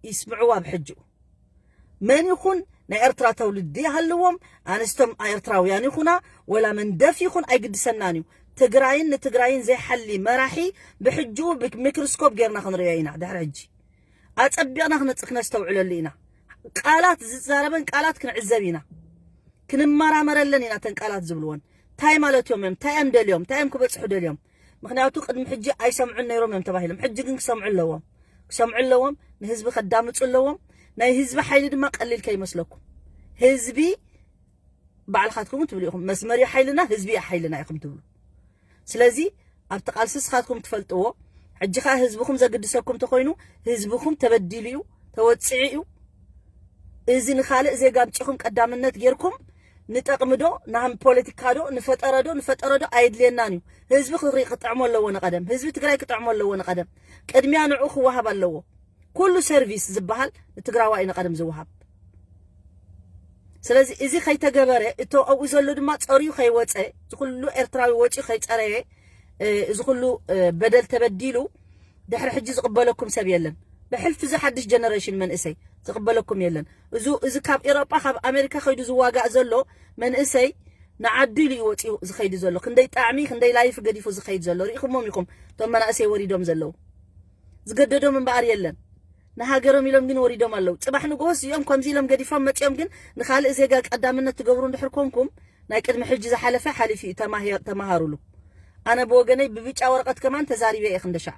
ይስምዕዋ ብሕጅኡ። መን ይኹን ናይ ኤርትራ ተውልዲ ይሃልዎም፣ ኣንስቶም ኤርትራውያን ይኹና ወላ መንደፍ ይኹን ኣይግድሰናን እዩ። ትግራይን ንትግራይን ዘይሓሊ መራሒ ብሕጅኡ ብሚክሮስኮፕ ጌርና ክንርእዮ ኢና። ድሕሪ ሕጂ ኣጸቢቕና ክነጽ-፣ ክነስተውዕለሉ ኢና። ቃላት ዝዛረበን ቃላት ክንዕዘብ ኢና። ክንመራመረለን ኢና። እተን ቃላት ዝብልወን እንታይ ማለት እዮም እዮም? እንታይ እዮም ደልዮም? እንታይ እዮም ክበጽሑ ደልዮም? ምክንያቱ ቅድሚ ሕጂ ኣይሰምዑን ነይሮም እዮም ተባሂሎም። ሕጂ ግን ክሰምዑ ኣለዎም። ክሰምዑ ኣለዎም። ንህዝቢ ከዳምጹ ኣለዎም። ናይ ህዝቢ ሓይሊ ድማ ቀሊል ከይመስለኩም። ህዝቢ ባዕልኻትኩም ትብሉ ኢኹም። መስመር እዩ ሓይልና፣ ህዝቢ እዩ ሓይልና ኢኹም ትብሉ። ስለዚ ኣብቲ ቃልሲ ንስኻትኩም ትፈልጥዎ፣ ሕጂ ኸኣ ህዝብኹም ዘግድሰኩም ተኾይኑ፣ ህዝብኹም ተበዲሉ እዩ፣ ተወጺዑ እዩ። እዚ ንኻልእ ዜጋ ኣምጺኹም ቀዳምነት ጌርኩም ንጠቕሚ ዶ፣ ንሃም ፖለቲካ ዶ፣ ንፈጠረ ዶ፣ ንፈጠረ ዶ ኣየድልየናን እዩ። ህዝቢ ክሪ-፣ ክጥዕሞ ኣለዎ ንቐደም። ህዝቢ ትግራይ ክጥዕሞ ኣለዎ ንቐደም። ቅድሚያ ንዕኡ ክወሃብ ኣለዎ። ኩሉ ሰርቪስ ዝበሃል ንትግራዋይ እዩ ንቐደም ዝወሃብ። ስለዚ እዚ ከይተገበረ፣ እቶ ኣብኡ ዘሎ ድማ ጸርዩ ከይወጸ፣ እዚ ኩሉ ኤርትራዊ ወጺኡ ከይጸረየ፣ እ፣ እዚ ኩሉ፣ እ፣ በደል ተበዲሉ፣ ድሕሪ ሕጂ ዝቕበለኩም ሰብ የለን። ብሕልፊ እዚ ሓድሽ ጀነሬሽን መንእሰይ ዝቕበለኩም የለን። እዚ፣ እዚ ካብ ኤሮጳ፣ ካብ ኣሜሪካ ከይዱ ዝዋጋእ ዘሎ መንእሰይ ንዓዱ ኢሉ እዩ ወጺኡ ዝኸይዱ ዘሎ። ክንደይ ጣዕሚ፣ ክንደይ ላይፍ ገዲፉ ዝኸይድ ዘሎ ርኢኹሞም ኢኹም። እቶም መናእሰይ ወሪዶም ዘለዉ ዝገደዶም እምበኣር የለን። ንሃገሮም ኢሎም ግን ወሪዶም ኣለዉ። ጽባሕ ንግሆስ እዚኦም ከምዚ ኢሎም ገዲፎም መጺኦም ግን ንኻልእ ዜጋ ቀዳምነት ትገብሩ እንድሕር ኮንኩም፣ ናይ ቅድሚ ሕጂ ዝሓለፈ ሓሊፉ እዩ፣ ተማሂ-፣ ተማሃሩሉ። ኣነ ብወገነይ ብብጫ ወረቐት ከማን ተዛሪበ እየ ክንደሻዕ።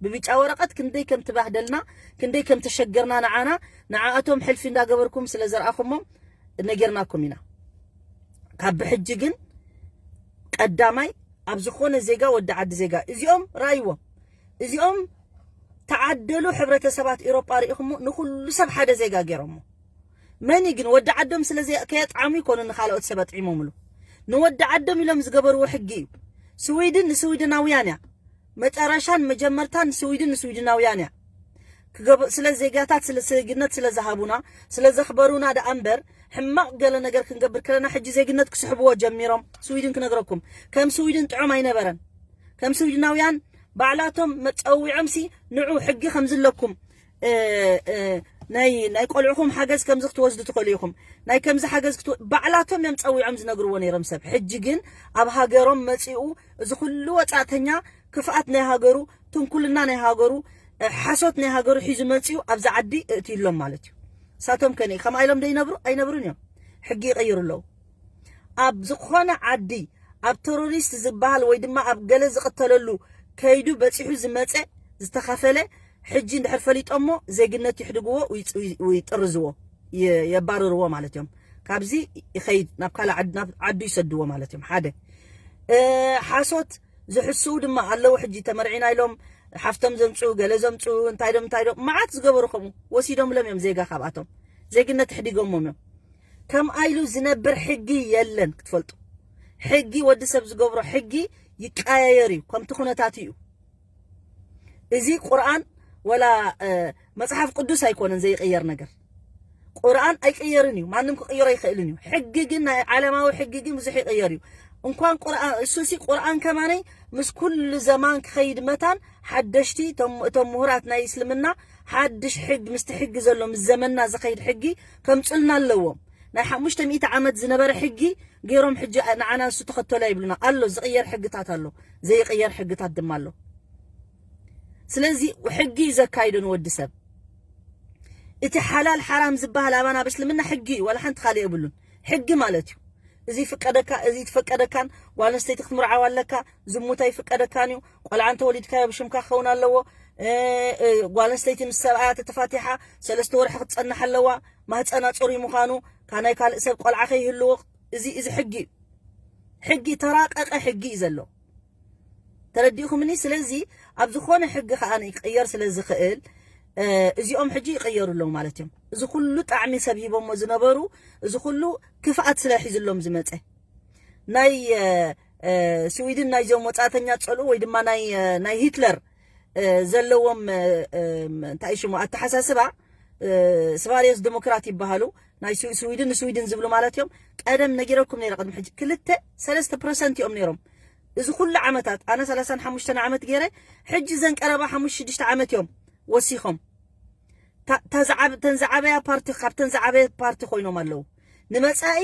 ብብጫ ወረቐት ክንደይ ከም ትባህደልና፣ ክንደይ ከም ተሸገርና ንዓና፣ ንዓኣቶም ሕልፊ እንዳገበርኩም ስለ ዘርኣኹሞም ነጊርናኩም ኢና። ካብ ብሕጂ ግን ቀዳማይ ኣብ ዝኾነ ዜጋ ወዲ ዓዲ ዜጋ፣ እዚኦም ረኣይዎም። እዚኦም ተዓደሉ ሕብረተሰባት ኤሮጳ ርኢኹሞ፣ ንኹሉ ሰብ ሓደ ዜጋ ገይሮሞ። መን እዩ ግን ወዲ ዓዶም ስለ ዘይ-፣ ከየጥዓሙ ይኮኑ ንኻልኦት ሰብ ኣጥዒሞምሉ። ንወዲ ዓዶም ኢሎም ዝገበርዎ ሕጊ እዩ። ስዊድን ንስዊድናውያን እያ። መጨረሻን መጀመርታን ስዊድን ንስዊድናውያን እያ። ክገብ-፣ ስለ ዜጋታት፣ ስለ ዜግነት ስለ ዝሃቡና፣ ስለ ዘኽበሩና ደኣ እምበር፣ ሕማቕ ገለ ነገር ክንገብር ከለና፣ ሕጂ ዜግነት ክስሕብዎ ጀሚሮም። ስዊድን ክነግረኩም፣ ከም ስዊድን ጥዑም ኣይነበረን። ከም ስዊድናውያን ባዕላቶም መጸዊዖምሲ፣ ንዑ ሕጊ ከም ዝለኩም፣ እ፣ እ፣ ናይ፣ ናይ ቆልዑኹም ሓገዝ ከምዚ ክትወስዱ ትኽእሉ ኢኹም። ናይ ከምዚ ሓገዝ ክትወ-፣ ባዕላቶም እዮም ጸዊዖም ዝነግርዎ ነይሮም ሰብ። ሕጂ ግን ኣብ ሃገሮም መጺኡ፣ እዚ ኩሉ ወጻእተኛ ክፍኣት ናይ ሃገሩ፣ ትንኩልና ናይ ሃገሩ፣ ሓሶት ናይ ሃገሩ ሒዙ መጺኡ ኣብዚ ዓዲ እእትዩሎም ማለት እዩ። ሳቶም ከነ ከምኣ ኢሎም ዶ ይነብሩ? ኣይነብሩን እዮም። ሕጊ ይቐይሩ ኣለዉ። ኣብ ዝኾነ ዓዲ ኣብ ቴሮሪስት ዝበሃል ወይ ድማ ኣብ ገለ ዝቕተለሉ ከይዱ በጺሑ ዝመጸ ዝተኸፈለ ሕጂ እንድሕር ፈሊጦሞ ዜግነት ይሕድግዎ፣ ይጥርዝዎ፣ የባርርዎ ማለት እዮም። ካብዚ ይኸይድ ናብ ካልእ ዓዱ ይሰድዎ ማለት እዮም። ሓደ ሓሶት ዝሕስው ድማ ኣለዉ። ሕጂ ተመርዒና ኢሎም ሓፍቶም ዘምፅኡ፣ ገለ ዘምፅኡ፣ እንታይ ዶም እንታይ ዶም መዓት ዝገበሩ ከምኡ ወሲዶምሎም እዮም ዜጋ ካብኣቶም። ዜግነት ሕዲጎሞም እዮም። ከምኣ ኢሉ ዝነብር ሕጊ የለን ክትፈልጡ። ሕጊ ወዲ ሰብ ዝገብሮ ሕጊ ይቀያየር እዩ፣ ከምቲ ኩነታቱ እዩ። እዚ ቁርኣን ወላ መጽሓፍ ቅዱስ ኣይኮነን ዘይቀየር ነገር። ቁርኣን ኣይቀየርን እዩ፣ ማንም ክቕይሮ ኣይኽእልን እዩ። ሕጊ ግን ናይ ዓለማዊ ሕጊ ግን ብዙሕ ይቐየር እዩ። እንኳን ቁርኣን እሱሲ ቁርኣን ከማነይ ምስ ኩሉ ዘማን ክኸይድ መታን ሓደሽቲ እቶም ምሁራት ናይ እስልምና ሓድሽ ሕግ ምስቲ ሕጊ ዘሎ ምስ ዘመንና ዝኸይድ ሕጊ ከምጽልና ኣለዎም። ናይ ሓሙሽተ ሚእቲ ዓመት ዝነበረ ሕጊ ገይሮም ሕጂ ንዓና ንሱ ተኸተሎ ይብሉና ኣሎ። ዝቕየር ሕግታት ኣሎ፣ ዘይቕየር ሕግታት ድማ ኣሎ። ስለዚ ሕጊ እዩ ዘካይዶ ንወዲ ሰብ። እቲ ሓላል ሓራም ዝበሃል ኣባና ኣብ እስልምና ሕጊ እዩ፣ ዋላ ሓንቲ ካልእ የብሉን። ሕጊ ማለት እዩ እዚ ፍቀደካ፣ እዚ ትፈቀደካን፣ ጓል ኣንስተይቲ ክትምርዓው ኣለካ፣ ዝሙት ኣይፍቀደካን እዩ። ቆልዓ እንተወሊድካዮ ብሽምካ ክኸውን ኣለዎ። እ፣ እ፣ ጓል ኣንስተይቲ ምስ ሰብኣያ ተተፋቲሓ ሰለስተ ወርሒ ክትጸንሕ ኣለዋ። ማህፀና ጽሩይ ምዃኑ፣ ካብ ናይ ካልእ ሰብ ቆልዓ ከይህልዎ፣ እዚ፣ እዚ ሕጊ እዩ። ሕጊ፣ ተራቀቀ ሕጊ እዩ ዘሎ። ተረዲእኩምኒ? ስለዚ ኣብ ዝኾነ ሕጊ ከኣ ይቀየር ስለ ዝኽእል፣ እ፣ እዚኦም ሕጂ ይቀየሩ ኣለዉ ማለት እዮም። እዚ ኩሉ ጣዕሚ ሰብ ሂቦሞ ዝነበሩ፣ እዚ ኩሉ ክፍኣት ስለ ሒዝሎም ዝመጸ። ናይ፣ እ፣ እ፣ ስዊድን ናይዚኦም ወጻእተኛ ጸልኡ ወይ ድማ ናይ፣ እ፣ ናይ ሂትለር፣ እ፣ ዘለዎም፣ እ፣ እ፣ እንታይ ሽሙ ኣተሓሳስባ፣ እ፣ ስቫሪየስ ዲሞክራት ይበሃሉ። ናይ ስዊ-፣ ስዊድን ንስዊድን ዝብሉ ማለት እዮም። ቀደም ነጊረኩም ነይረ፣ ቅድሚ ሕጂ ክልተ ሰለስተ ፐርሰንት እዮም ነይሮም። እዚ ኩሉ ዓመታት፣ ኣነ ሰላሳን ሓሙሽተን ዓመት ገይረ፣ ሕጂ ዘን ቀረባ ሓሙሽተ ሽዱሽተ ዓመት እዮም ወሲኾም። ታ-፣ እታ ዝዓብ-፣ እተን ዝዓበያ ፓርቲ፣ ካብተን ዝዓበየ ፓርቲ ኮይኖም ኣለዉ። ንመጻኢ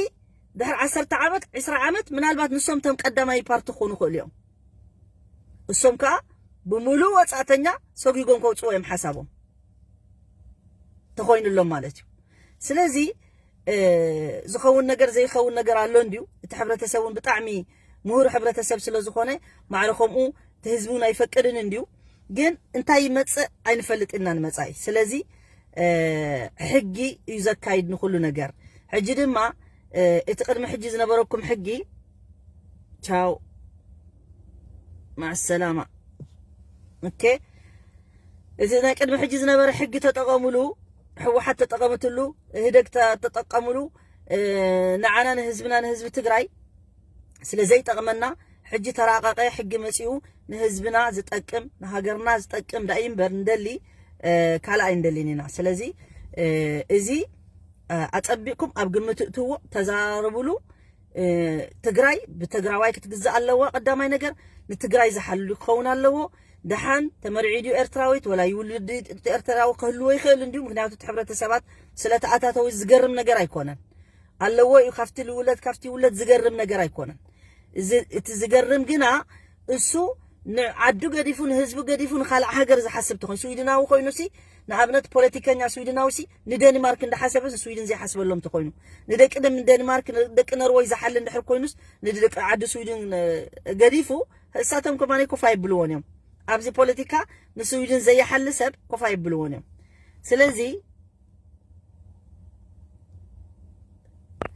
ድሕሪ ዓሰርተ ዓመት፣ ዕስራ ዓመት፣ ምናልባት ንሶም እቶም ቀዳማይ ፓርቲ ክኾኑ ይኽእሉ እዮም። እሶም ከኣ ብምሉእ ወጻእተኛ ሰጒጎም ከውጽዎ እዮም ሓሳቦም። ተኾይኑሎም ማለት እዩ። ስለዚ፣ እ፣ ዝኸውን ነገር ዘይኸውን ነገር ኣሎ እንድዩ። እቲ ሕብረተሰብ እውን ብጣዕሚ ምሁር ሕብረተሰብ ስለ ዝኾነ፣ ማዕረ ከምኡ እቲ ህዝቢ እውን ኣይፈቅድን እንድዩ። ግን እንታይ ይመጽእ ኣይንፈልጥ ኢና ንመጻኢ። ስለዚ፣ እ፣ ሕጊ እዩ ዘካይድ ንኹሉ ነገር። ሕጂ ድማ፣ እ፣ እቲ ቅድሚ ሕጂ ዝነበረኩም ሕጊ፣ ቻው፣ ማዕሰላማ። ኦኬ፣ እዚ ናይ ቅድሚ ሕጂ ዝነበረ ሕጊ ተጠቐሙሉ፣ ህወሓት ተጠቐመትሉ፣ ህደግ ተ-፣ ተጠቀሙሉ። እ፣ ንዓና ንህዝብና ንህዝቢ ትግራይ ስለ ዘይጠቕመና ሕጂ ተራቐቐ ሕጊ መጺኡ ንህዝብና ዝጠቅም ንሃገርና ዝጠቅም ዳኢ እምበር ንደሊ፣ እ፣ ካልእ ኣይንደልን ኢና። ስለዚ፣ እ፣ እዚ፣ እ፣ ኣጸቢቕኩም ኣብ ግምት እትዎ ተዛረብሉ። እ፣ ትግራይ ብትግራዋይ ክትግዛእ ኣለዋ። ቀዳማይ ነገር ንትግራይ ዝሓሉ ክኸውን ኣለዎ። ደሓን ተመርዒ ድዩ ኤርትራዊት ወላ ይውልድ ኤርትራዊ ክህልዎ ይኽእል እንድዩ። ምክንያቱ እቲ ሕብረተሰባት ስለ ተኣታተዊ ዝገርም ነገር ኣይኮነን። ኣለዎ እዩ፣ ካብቲ ልውለድ ካብቲ ይውለድ ዝገርም ነገር ኣይኮነን። እዚ፣ እቲ ዝገርም ግና እሱ ንዓዱ ገዲፉ ንህዝቡ ገዲፉ ንኻልእ ሃገር ዝሓስብ ተኾይኑ ስዊድናዊ ኮይኑሲ ንኣብነት ፖለቲከኛ ስዊድናዊ ሲ ንደንማርክ እንዳሓሰበ ስዊድን ዘይሓስበሎም ተኾይኑ ንደቂ ደም-፣ ደንማርክ ንደቂ ነርወይ ዝሓሊ እንድሕር ኮይኑስ ንደቂ ዓዲ ስዊድን፣ እ፣ ገዲፉ እሳቶም ከማን ኮፍ ኣይብልዎን እዮም። ኣብዚ ፖለቲካ ንስዊድን ዘይሓሊ ሰብ ኮፍ ኣይብልዎን እዮም። ስለዚ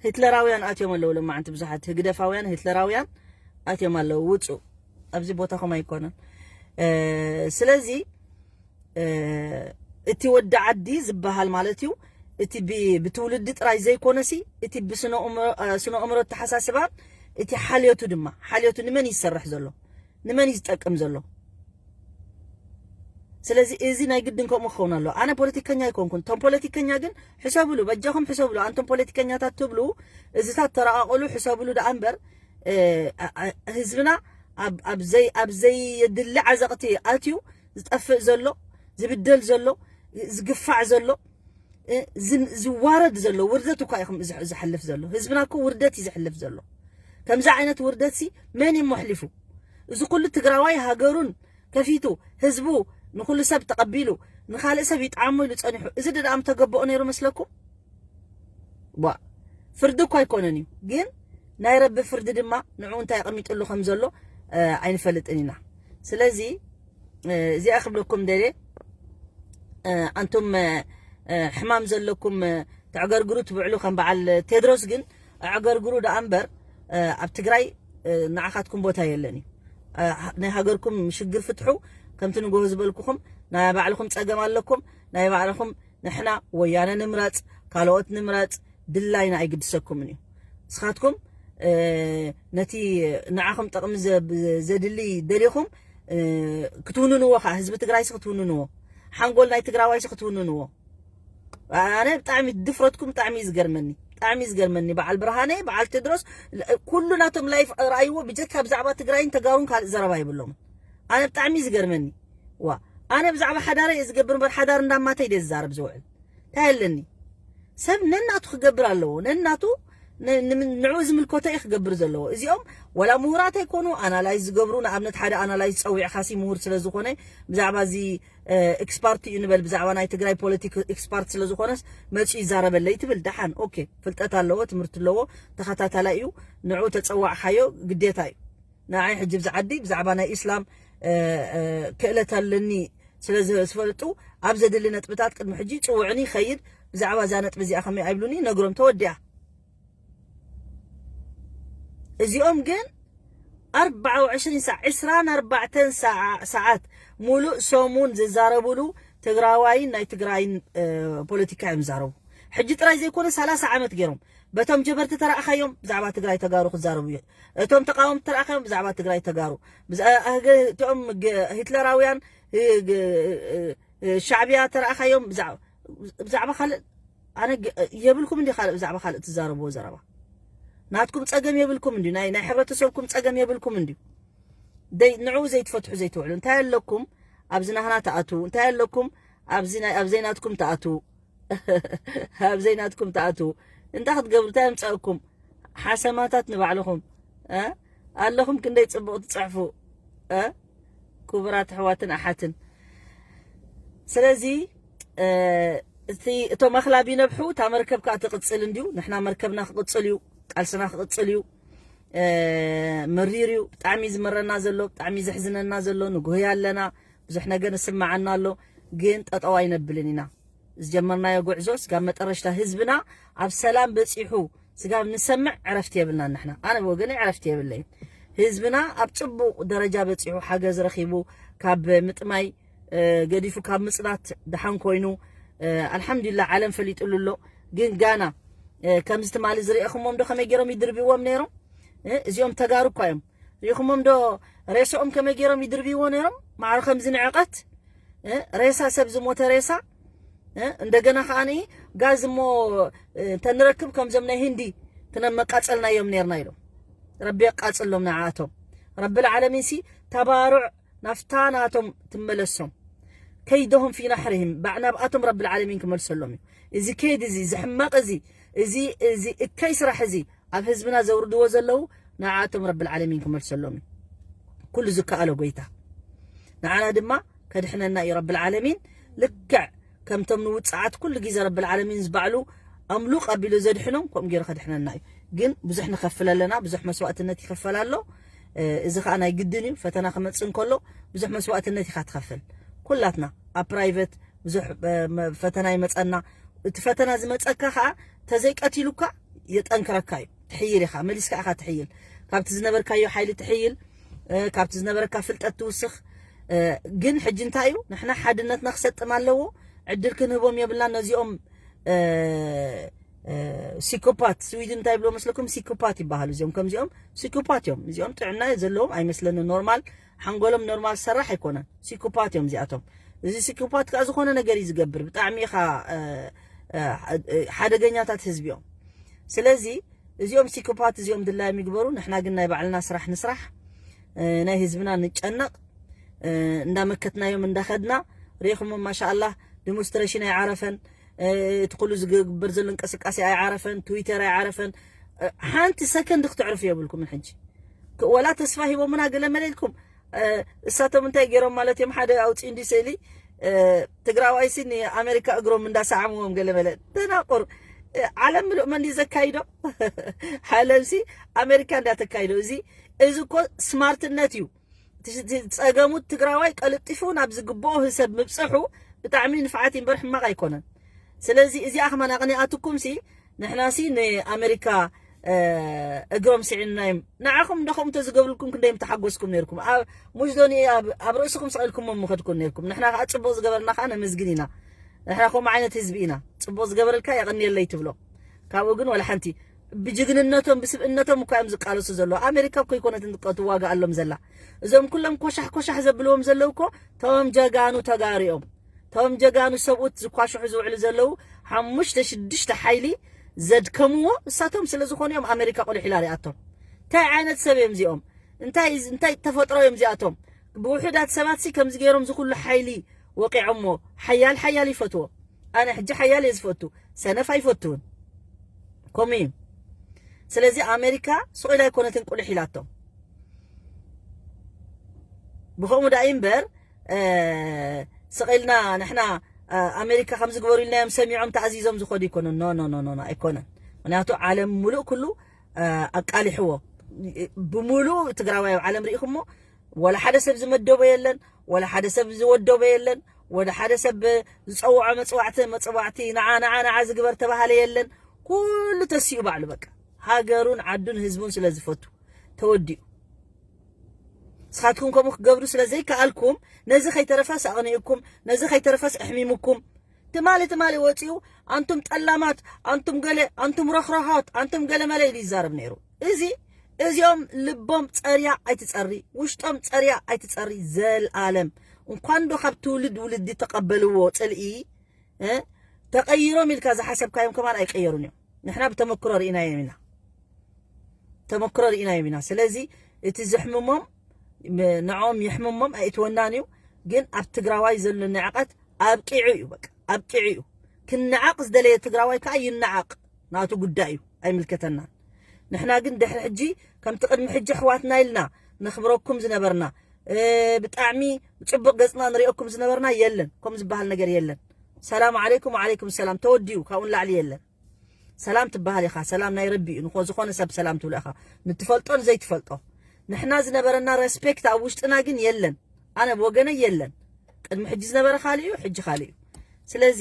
ሂትለራውያን ኣትዮም ኣለዉ። ሎማዓንቲ ብዙሓት ህግደፋውያን ሂትለራውያን ኣትዮም ኣለዉ። ውጹ፣ ኣብዚ ቦታኹም ኣይኮነን። እ፣ ስለዚ፣ እ፣ እቲ ወዲ ዓዲ ዝበሃል ማለት እዩ፣ እቲ ብ-፣ ብትውልዲ ጥራይ ዘይኮነሲ፣ እቲ ብስነ-እምሮ-፣ እ፣ ስነ-እምሮ ኣተሓሳስባን እቲ ሓልዮቱ ድማ፣ ሓልዮቱ ንመን እዩ ዝሰርሕ ዘሎ? ንመን እዩ ዝጠቅም ዘሎ? ስለዚ እዚ ናይ ግድን ከምኡ ክኸውን ኣለዎ። ኣነ ፖለቲከኛ ኣይኮንኩን። እቶም ፖለቲከኛ ግን ሕሰብሉ፣ በጃኹም ሕሰብሉ። ኣንቶም ፖለቲከኛታት ትብሉ፣ እዚታት ተረቓቕሉ፣ ሕሰብሉ ደኣ እምበር፣ እ፣ ኣ-፣ ኣ-፣ ህዝብና ኣብ፣ ኣብ ዘይ-፣ ኣብ ዘየድሊ ዓዘቕቲ ኣትዩ ዝጠፍእ ዘሎ፣ ዝብደል ዘሎ፣ ዝግፋዕ ዘሎ፣ እ፣ ዝን-፣ ዝዋረድ ዘሎ ውርደት እኳ እዩ ዝሕ-፣ ዝሕልፍ ዘሎ። ህዝብና እኮ ውርደት እዩ ዝሕልፍ ዘሎ። ከምዚ ዓይነት ውርደትሲ መን እዩ መሕሊፉ? እዚ ኩሉ ትግራዋይ ሃገሩን ከፊቱ፣ ህዝቡ ንኹሉ ሰብ ተቐቢሉ ንኻልእ ሰብ ይጥዓሞ ኢሉ ጸኒሑ፣ እዚ ደኣ ምተገበኦ ነይሩ መስለኩም? ዋ፣ ፍርዲ እኮ ኣይኮነን እዩ፣ ግን ናይ ረቢ ፍርዲ ድማ ንዕኡ እንታይ ኣቐሚጥሉ ከም ዘሎ ኣይንፈልጥን ኢና። ስለዚ እዚኣ ክብለኩም ደልየ፣ ኣንቱም ሕማም ዘለኩም ተዕገርግሩ ትብዕሉ ከም በዓል ቴድሮስ ግን ኣዕገርግሩ ደኣ እምበር ኣብ ትግራይ ንዓኻትኩም ቦታ የለን እዩ። ናይ ሃገርኩም ሽግር ፍትሑ፣ ከምቲ ንጎሆ ዝበልኩኹም ናይ ባዕልኹም ጸገም ኣለኩም። ናይ ባዕልኹም ንሕና ወያነ ንምረጽ ካልኦት ንምረጽ ድላይና ኣይግድሰኩምን እዩ። ንስኻትኩም ነቲ ንዓኹም ጠቕሚ ዘድሊ ደሊኹም ክትውንንዎ ከዓ ህዝቢ ትግራይሲ ክትውንንዎ፣ ሓንጎል ናይ ትግራዋይሲ ክትውንንዎ። ኣነ ብጣዕሚ ድፍረትኩም ብጣዕሚ እዩ ዝገርመኒ፣ ብጣዕሚ እዩ ዝገርመኒ። በዓል ብርሃነ፣ በዓል ቴድሮስ፣ ኩሉ ናቶም ላይፍ ረኣይዎ ብጀካ ብዛዕባ ትግራይን ተጋሩን ካልእ ዘረባ የብሎምን። ኣነ ብጣዕሚ እዩ ዝገርመኒ። ዋ፣ ኣነ ብዛዕባ ሓዳረ እየ ዝገብር እምበር ሓዳር እንዳማተይ ድየ ዝዛረብ ዝውዕል። እንታይ ኣለኒ? ሰብ ነናቱ ክገብር ኣለዎ፣ ነናቱ ንዕኡ ዝምልከቶ እዩ ክገብር ዘለዎ። እዚኦም ወላ ምሁራት ኣይኮኑ፣ ኣናላይዝ ዝገብሩ። ንኣብነት ሓደ ኣናላይዝ ጸዊዕኻሲ ምሁር ስለ ዝኾነ ብዛዕባ እዚ ኤክስፓርት እዩ ንበል፣ ብዛዕባ ናይ ትግራይ ፖለቲክ ኤክስፓርት ስለ ዝኾነስ መፂኡ ይዛረበለይ ትብል። ደሓን ኦኬ፣ ፍልጠት ኣለዎ፣ ትምህርቲ ኣለዎ፣ ተኸታታላይ እዩ። ንዑ ተፀዋዕኻዮ ግዴታ እዩ። ንዓይ ሕጂ ብዚ ዓዲ ብዛዕባ ናይ ኢስላም ክእለት ኣለኒ ስለ ዝፈልጡ ኣብ ዘድሊ ነጥብታት ቅድሚ ሕጂ ይፅውዕኒ ይኸይድ። ብዛዕባ እዛ ነጥቢ እዚኣ ከመይ ኣይብሉኒ ነግሮም ተወዲኣ። እዚኦም ግን ኣርባዓ ወዕሽሪን ሰዓት፣ ዕስራን ኣርባዕተን ሰዓት ሙሉእ ሰሙን ዝዛረቡሉ ትግራዋይን ናይ ትግራይን ፖለቲካ እዮም ዝዛረቡ። ሕጂ ጥራይ ዘይኮነ ሰላሳ ዓመት ገይሮም በቶም ጀበርቲ ተረኣኻዮም ብዛዕባ ትግራይ ተጋሩ ክዛረቡ እዮም። እቶም ተቃወምቲ ተረኣኻዮም ብዛዕባ ትግራይ ተጋሩ፣ እቲኦም ሂትለራውያን ሻዕቢያ ተረኣኻዮም ብዛዕባ ካልእ ኣነ የብልኩም እንዲ ካልእ ብዛዕባ ካልእ ትዛረብዎ ዘረባ። ናትኩም ጸገም የብልኩም እንዲ ናይ ናይ ሕብረተሰብኩም ጸገም የብልኩም እንዲ። ደይ ንዑ ዘይትፈትሑ ዘይትውዕሉ እንታይ ኣለኩም? ኣብዚ ናህና ተኣቱ እንታይ ኣለኩም? ኣብዚ ናይ ኣብ ዘይናትኩም ተኣቱ ኣብ ዘይናትኩም ተኣቱ እንታይ ክትገብሩ እንታይ ኣምጻእኩም? ሓሰማታት ንባዕልኹም ኣለኹም ክንደይ ጽቡቕ ትጽሕፉ። ክቡራት ኣሕዋትን ኣሓትን። ስለዚ እቲ እቶም ኣኽላብ ይነብሑ እታ መርከብ ከዓ ትቕጽል እንድዩ። ንሕና መርከብና ክቕጽል እዩ፣ ቃልስና ክቕጽል እዩ። መሪር እዩ። ብጣዕሚ ዝመረና ዘሎ፣ ብጣዕሚ ዘሕዝነና ዘሎ ንጉህይ ኣለና። ብዙሕ ነገር ንስማዓና ኣሎ፣ ግን ጠጠው ኣይነብልን ኢና። ዝጀመርናዮ ጉዕዞ ስጋብ መጠረሽታ ህዝብና ኣብ ሰላም በጺሑ ስጋብ ንሰምዕ ዕረፍቲ የብልናን። ንሕና ኣነ ብወገነይ ዕረፍቲ የብለይን። ህዝብና ኣብ ጽቡቕ ደረጃ በጺሑ ሓገዝ ረኺቡ ካብ ምጥማይ ገዲፉ ካብ ምጽናት ደሓን ኮይኑ ኣልሓምዱሊላህ ዓለም ፈሊጥሉ ኣሎ። ግን ጋና ከምዚ ትማሊ ዝርእኹሞም ዶ ከመይ ገይሮም ይድርብዎም ነይሮም? እዚኦም ተጋሩ እኳ እዮም። ሪኹሞም ዶ ሬስኦም ከመይ ገይሮም ይድርብይዎ ነይሮም? ማዕረ ከምዚ ንዕቐት ሬሳ ሰብ ዝሞተ ሬሳ እንደገና ከዓ ጋዝ እሞ እንተንረክብ ከምዞም ናይ ህንዲ ክነመቃጸልናዮም ነርና ኢሎም። ረቢ የቃጽሎም ንዓኣቶም። ረቢ ልዓለሚን ሲ ተባርዕ ናፍታ ናቶም ትመለሶም። ከይደሆም ፊ ናሕርህም ባዕ ናብኣቶም ረቢ ልዓለሚን ክመልሰሎም እዩ። እዚ ከይድ እዚ ዝሕመቕ እዚ እዚ እዚ እከይ ስራሕ እዚ ኣብ ህዝብና ዘውርድዎ ዘለዉ ንዓኣቶም ረቢ ልዓለሚን ክመልሰሎም እዩ። ኩሉ ዝከኣሎ ጎይታ ንዓና ድማ ከድሕነና እዩ ረቢ ልዓለሚን። ልክዕ ከምቶም ንውፅዓት ኩሉ ግዜ ረቢ ልዓለሚን ዝባዕሉ ኣምሉቕ ኣቢሉ ዘድሕኖም ከምኡ ገይሩ ከድሕነና እዩ። ግን ብዙሕ ንኸፍል ኣለና፣ ብዙሕ መስዋእትነት ይኸፈል ኣሎ። እዚ ከዓ ናይ ግድን እዩ። ፈተና ክመፅእ እንከሎ ብዙሕ መስዋእትነት ኢኻ ትኸፍል። ኩላትና ኣብ ፕራይቨት ብዙሕ ፈተና ይመፀና። እቲ ፈተና ዝመፀካ ከዓ ተዘይቀቲሉካ የጠንክረካ እዩ። ትሕይል ኢኻ፣ መሊስካ ኢኻ ትሕይል። ካብቲ ዝነበርካዮ ሓይሊ ትሕይል፣ ካብቲ ዝነበረካ ፍልጠት ትውስኽ። ግን ሕጂ እንታይ እዩ ንሕና ሓድነትና ክሰጥም ኣለዎ። ዕድል ክንህቦም የብልና ነዚኦም ሲኮፓት ስዊድን እንታይ ብሎ መስለኩም? ሲኮፓት ይበሃሉ እዚኦም። ከምዚኦም ሲኮፓት እዮም። እዚኦም ጥዕና ዘለዎም ኣይመስለኒ። ኖርማል ሓንጎሎም ኖርማል ሰራሕ ኣይኮነን። ሲኮፓት እዮም እዚኣቶም። እዚ ሲኮፓት ከዓ ዝኾነ ነገር እዩ ዝገብር። ብጣዕሚ ኢኻ ሓደገኛታት ህዝቢ እዮም። ስለዚ እዚኦም ሲኮፓት እዚኦም ድላዮም ይግበሩ። ንሕና ግን ናይ ባዕልና ስራሕ ንስራሕ፣ ናይ ህዝብና ንጨነቕ። እንዳመከትናዮም እንዳኸድና ሪኢኹሞ ማሻኣላህ ዲሞንስትሬሽን ኣይዓረፈን። እቲ ኩሉ ዝግበር ዘሎ እንቅስቃሴ ኣይዓረፈን፣ ትዊተር ኣይዓረፈን። ሓንቲ ሰከንድ ክትዕርፉ የብልኩምን። ሕጂ ወላ ተስፋ ሂቦምና ገለ መለ ኢልኩም እሳቶም እንታይ ገይሮም ማለት እዮም? ሓደ ኣውፅኡ እንዲ ስእሊ ትግራዋይሲ ንኣሜሪካ እግሮም እንዳሰዓምዎም ገለ መለ። ደናቁር። ዓለም ምሉእ መን እዩ ዘካይዶ? ዓለምሲ ኣሜሪካ እንዳተካይዶ። እዚ እዚ እኮ ስማርትነት እዩ። ጸገሙ ትግራዋይ ቀልጢፉ ናብ ዝግብኦ ህሰብ ምብፅሑ ብጣዕሚ ንፍዓት እምበር ሕማቕ ኣይኮነን። ስለዚ እዚኣ ከማን ኣቕኒኣትኩም ሲ ንሕናሲ ንኣሜሪካ እግሮም ስዒንና እዮም። ንዓኹም እንዶ ከምኡ እንተዝገብርልኩም ክንደይ ምተሓጎስኩም ነርኩም። ሙሽ ዶኒ ኣብ ርእስኹም ሰቒልኩሞ ምኸድኩም ነርኩም። ንሕና ከዓ ፅቡቕ ዝገበርና ከዓ ነመስግን ኢና። ንሕና ከምኡ ዓይነት ህዝቢ ኢና። ፅቡቕ ዝገበረልካ የቐንየለይ ትብሎ። ካብኡ ግን ዋላ ሓንቲ ብጅግንነቶም ብስብእነቶም እኳ እዮም ዝቃለሱ ዘለዉ። ኣሜሪካ እኮ ይኮነትን ትዋጋኣሎም ዘላ። እዞም ኩሎም ኮሻሕ ኮሻሕ ዘብልዎም ዘለዉ እኮ ቶም ጀጋኑ ተጋሩ እዮም። ቶም ጀጋኑ ሰብኡት ዝኳሽሑ ዝውዕሉ ዘለዉ ሓሙሽተ ሽዱሽተ ሓይሊ ዘድከምዎ እሳቶም ስለ ዝኾኑ እዮም ኣሜሪካ ቁልሕ ኢላ ሪኣቶም። እንታይ ዓይነት ሰብ እዮም እዚኦም? እንታይ እንታይ ተፈጥሮ እዮም እዚኣቶም? ብውሑዳት ሰባት ሲ ከምዚ ገይሮም ዝኩሉ ሓይሊ ወቂዖሞ። ሓያል ሓያል ይፈትዎ። ኣነ ሕጂ ሓያል እየ ዝፈቱ፣ ሰነፍ ኣይፈትውን። ከምኡ እዩ። ስለዚ ኣሜሪካ ስቕ ኢላ ኣይኮነትን ቁልሕ ኢላቶም። ብኸምኡ ዳኣ እምበር ስቕ ኢልና ንሕና ኣሜሪካ ከም ዝግበሩ ኢልናዮም ሰሚዖም ተኣዚዞም ዝኾዱ ይኮኑ። ኖ ኖ ኖ ኖ ኣይኮነን። ምክንያቱ ዓለም ሙሉእ ኩሉ ኣቃሊሕዎ። ብሙሉእ ትግራዋይ ኣብ ዓለም ርኢኹሞ ወላ ሓደ ሰብ ዝመደቦ የለን፣ ወላ ሓደ ሰብ ዝወደቦ የለን፣ ወላ ሓደ ሰብ ዝፀውዖ መፅዋዕቲ መፅዋዕቲ ንዓ ንዓ ንዓ ዝግበር ተባሃለ የለን። ኩሉ ተሲኡ ባዕሉ በቃ ሃገሩን ዓዱን ህዝቡን ስለ ዝፈቱ ተወዲኡ። ንስኻትኩም ከምኡ ክገብሩ ስለ ዘይከኣልኩም ነዚ ከይተረፈስ ኣቕኒእኩም፣ ነዚ ከይተረፈስ ኣሕሚምኩም። ትማሊ ትማሊ ወፂኡ ኣንቱም ጠላማት፣ ኣንቱም ገለ፣ ኣንቱም ረኽረኻት፣ ኣንቱም ገለ መለ ኢሉ ይዛረብ ነይሩ። እዚ እዚኦም ልቦም ፀርያ ኣይትፀሪ፣ ውሽጦም ፀርያ ኣይትፀሪ ዘልኣለም። እንኳን ዶ ካብ ትውልድ ውልዲ ተቐበልዎ ፅልኢ ተቐይሮም ኢልካ ዝሓሰብካዮም ከማን ኣይቀየሩን እዮም። ንሕና ብተመክሮ ርኢናዮም ኢና። ተመክሮ ርኢናዮም ኢና። ስለዚ እቲ ዘሕምሞም ንዕኦም የሕምሞም ኣይእትወናን እዩ። ግን ኣብ ትግራዋይ ዘሎ ንዕቐት ኣብቂዑ እዩ። በቃ ኣብቂዑ እዩ። ክንዓቕ ዝደለየ ትግራዋይ ከዓ ይነዓቕ፣ ናቱ ጉዳይ እዩ፣ ኣይምልከተናን። ንሕና ግን ድሕሪ ሕጂ ከምቲ ቅድሚ ሕጂ ኣሕዋትና ኢልና ነኽብረኩም ዝነበርና ብጣዕሚ ብፅቡቕ ገፅና ንሪኦኩም ዝነበርና የለን። ከምኡ ዝበሃል ነገር የለን። ሰላም ዓለይኩም ወዓለይኩም ሰላም ተወዲኡ፣ ካብኡ ንላዕሊ የለን። ሰላም ትበሃል ኢኻ፣ ሰላም ናይ ረቢ እዩ። ንኾ ዝኾነ ሰብ ሰላም ትብሎ ኢኻ፣ ንትፈልጦ ንዘይትፈልጦ። ንሕና ዝነበረና ሬስፔክት ኣብ ውሽጥና ግን የለን። ኣነ ብወገነይ የለን። ቅድሚ ሕጂ ዝነበረ ካልእ እዩ፣ ሕጂ ካልእ እዩ። ስለዚ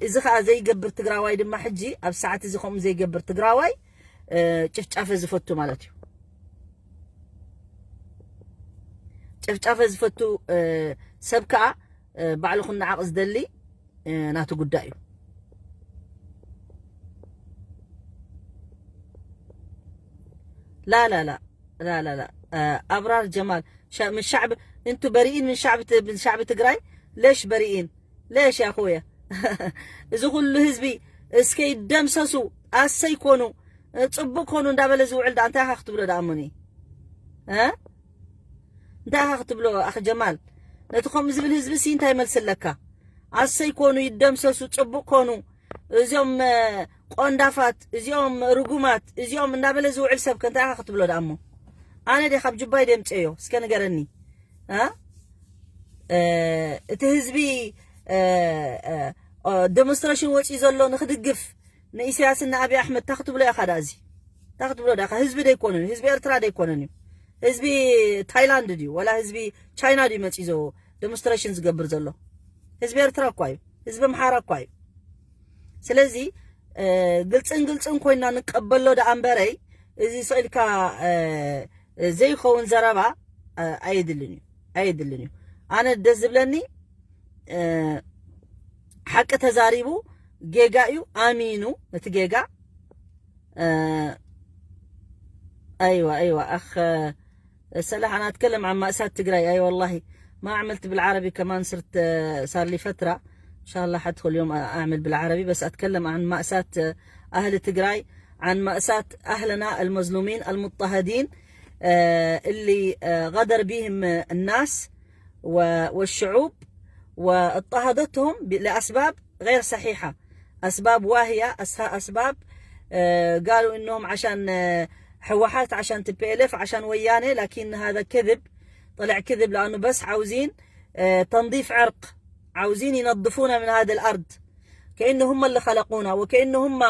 እዚ ከዓ ዘይገብር ትግራዋይ ድማ ሕጂ ኣብ ሰዓት እዚ ከምኡ ዘይገብር ትግራዋይ ጭፍጫፈ ዝፈቱ ማለት እዩ። ጭፍጫፈ ዝፈቱ ሰብ ከዓ ባዕሉ ክነዓቕ ዝደሊ ናቱ ጉዳይ እዩ። لا لا لا لا لا لا أبرار جمال من شعب أنتوا بريئين من شعب من شعب تجراي ليش بريئين ليش يا أخويا እዚ ኩሉ ህዝቢ እስከ ይደምሰሱ ኣሰይ ኮኑ ፅቡቅ ኮኑ እንዳበለ ዝውዕል ዳ እንታይ ኢኻ ክትብሎ ዳ ኣሞኒ እንታይ ኢኻ ክትብሎ ኣኺ ጀማል ነቲ ከምኡ ዝብል ህዝቢ ሲ እንታይ መልሲ ኣለካ ኣሰይ ኮኑ ይደምሰሱ ፅቡቅ ኮኑ እዚኦም ቆንዳፋት እዚኦም ርጉማት እዚኦም እንዳበለ ዝውዕል ሰብ ከ እንታይ ኢኻ ክትብሎ ዳ ኣሞ ኣነ ደ ካብ ጁባይ ደምፀዮ እስከ ንገረኒ እቲ ህዝቢ ዴሞንስትሬሽን ወፂኡ ዘሎ ንክድግፍ ንኢሳያስን ንኣብይ ኣሕመድ ታ ክትብሎ ኢኻ ዳ እዚ ታ ክትብሎ ዳ ህዝቢ ደይኮነን ህዝቢ ኤርትራ ደይኮነን እዩ ህዝቢ ታይላንድ ድዩ ወላ ህዝቢ ቻይና ድዩ መፂኡ ዴሞንስትሬሽን ዝገብር ዘሎ ህዝቢ ኤርትራ እኳ እዩ ህዝቢ ኣምሓራ እኳ እዩ ስለዚ ግልፅን ግልፅን ኮይና ንቀበሎ ዳ እምበረይ እዚ ስኢልካ ዘይኸውን ዘረባ ኣየድልን እዩ ኣየድልን እዩ ኣነ ደስ ዝብለኒ ሓቂ ተዛሪቡ ጌጋ እዩ ኣሚኑ ነቲ ጌጋ ኣይዋ ኣይዋ ኣኽ ሰላሕ ኣና ኣትከለም ዓን ማእሳት ትግራይ ኣይ ወላሂ ما عملت بالعربي كمان صرت صار لي فترة إن شاء الله حدخل يوم أعمل بالعربي بس أتكلم عن مأساة أهل تجراي عن مأساة أهلنا المظلومين المضطهدين اللي غدر بهم الناس والشعوب واضطهدتهم لأسباب غير صحيحة أسباب واهية أسباب قالوا إنهم عشان حوحات عشان تي بي ال اف عشان ويانة لكن هذا كذب طلع كذب، لأنه بس عاوزين، آه، تنظيف عرق، عاوزين ينظفونا من هذا الأرض، كأنه هم اللي خلقونا، وكأنه هم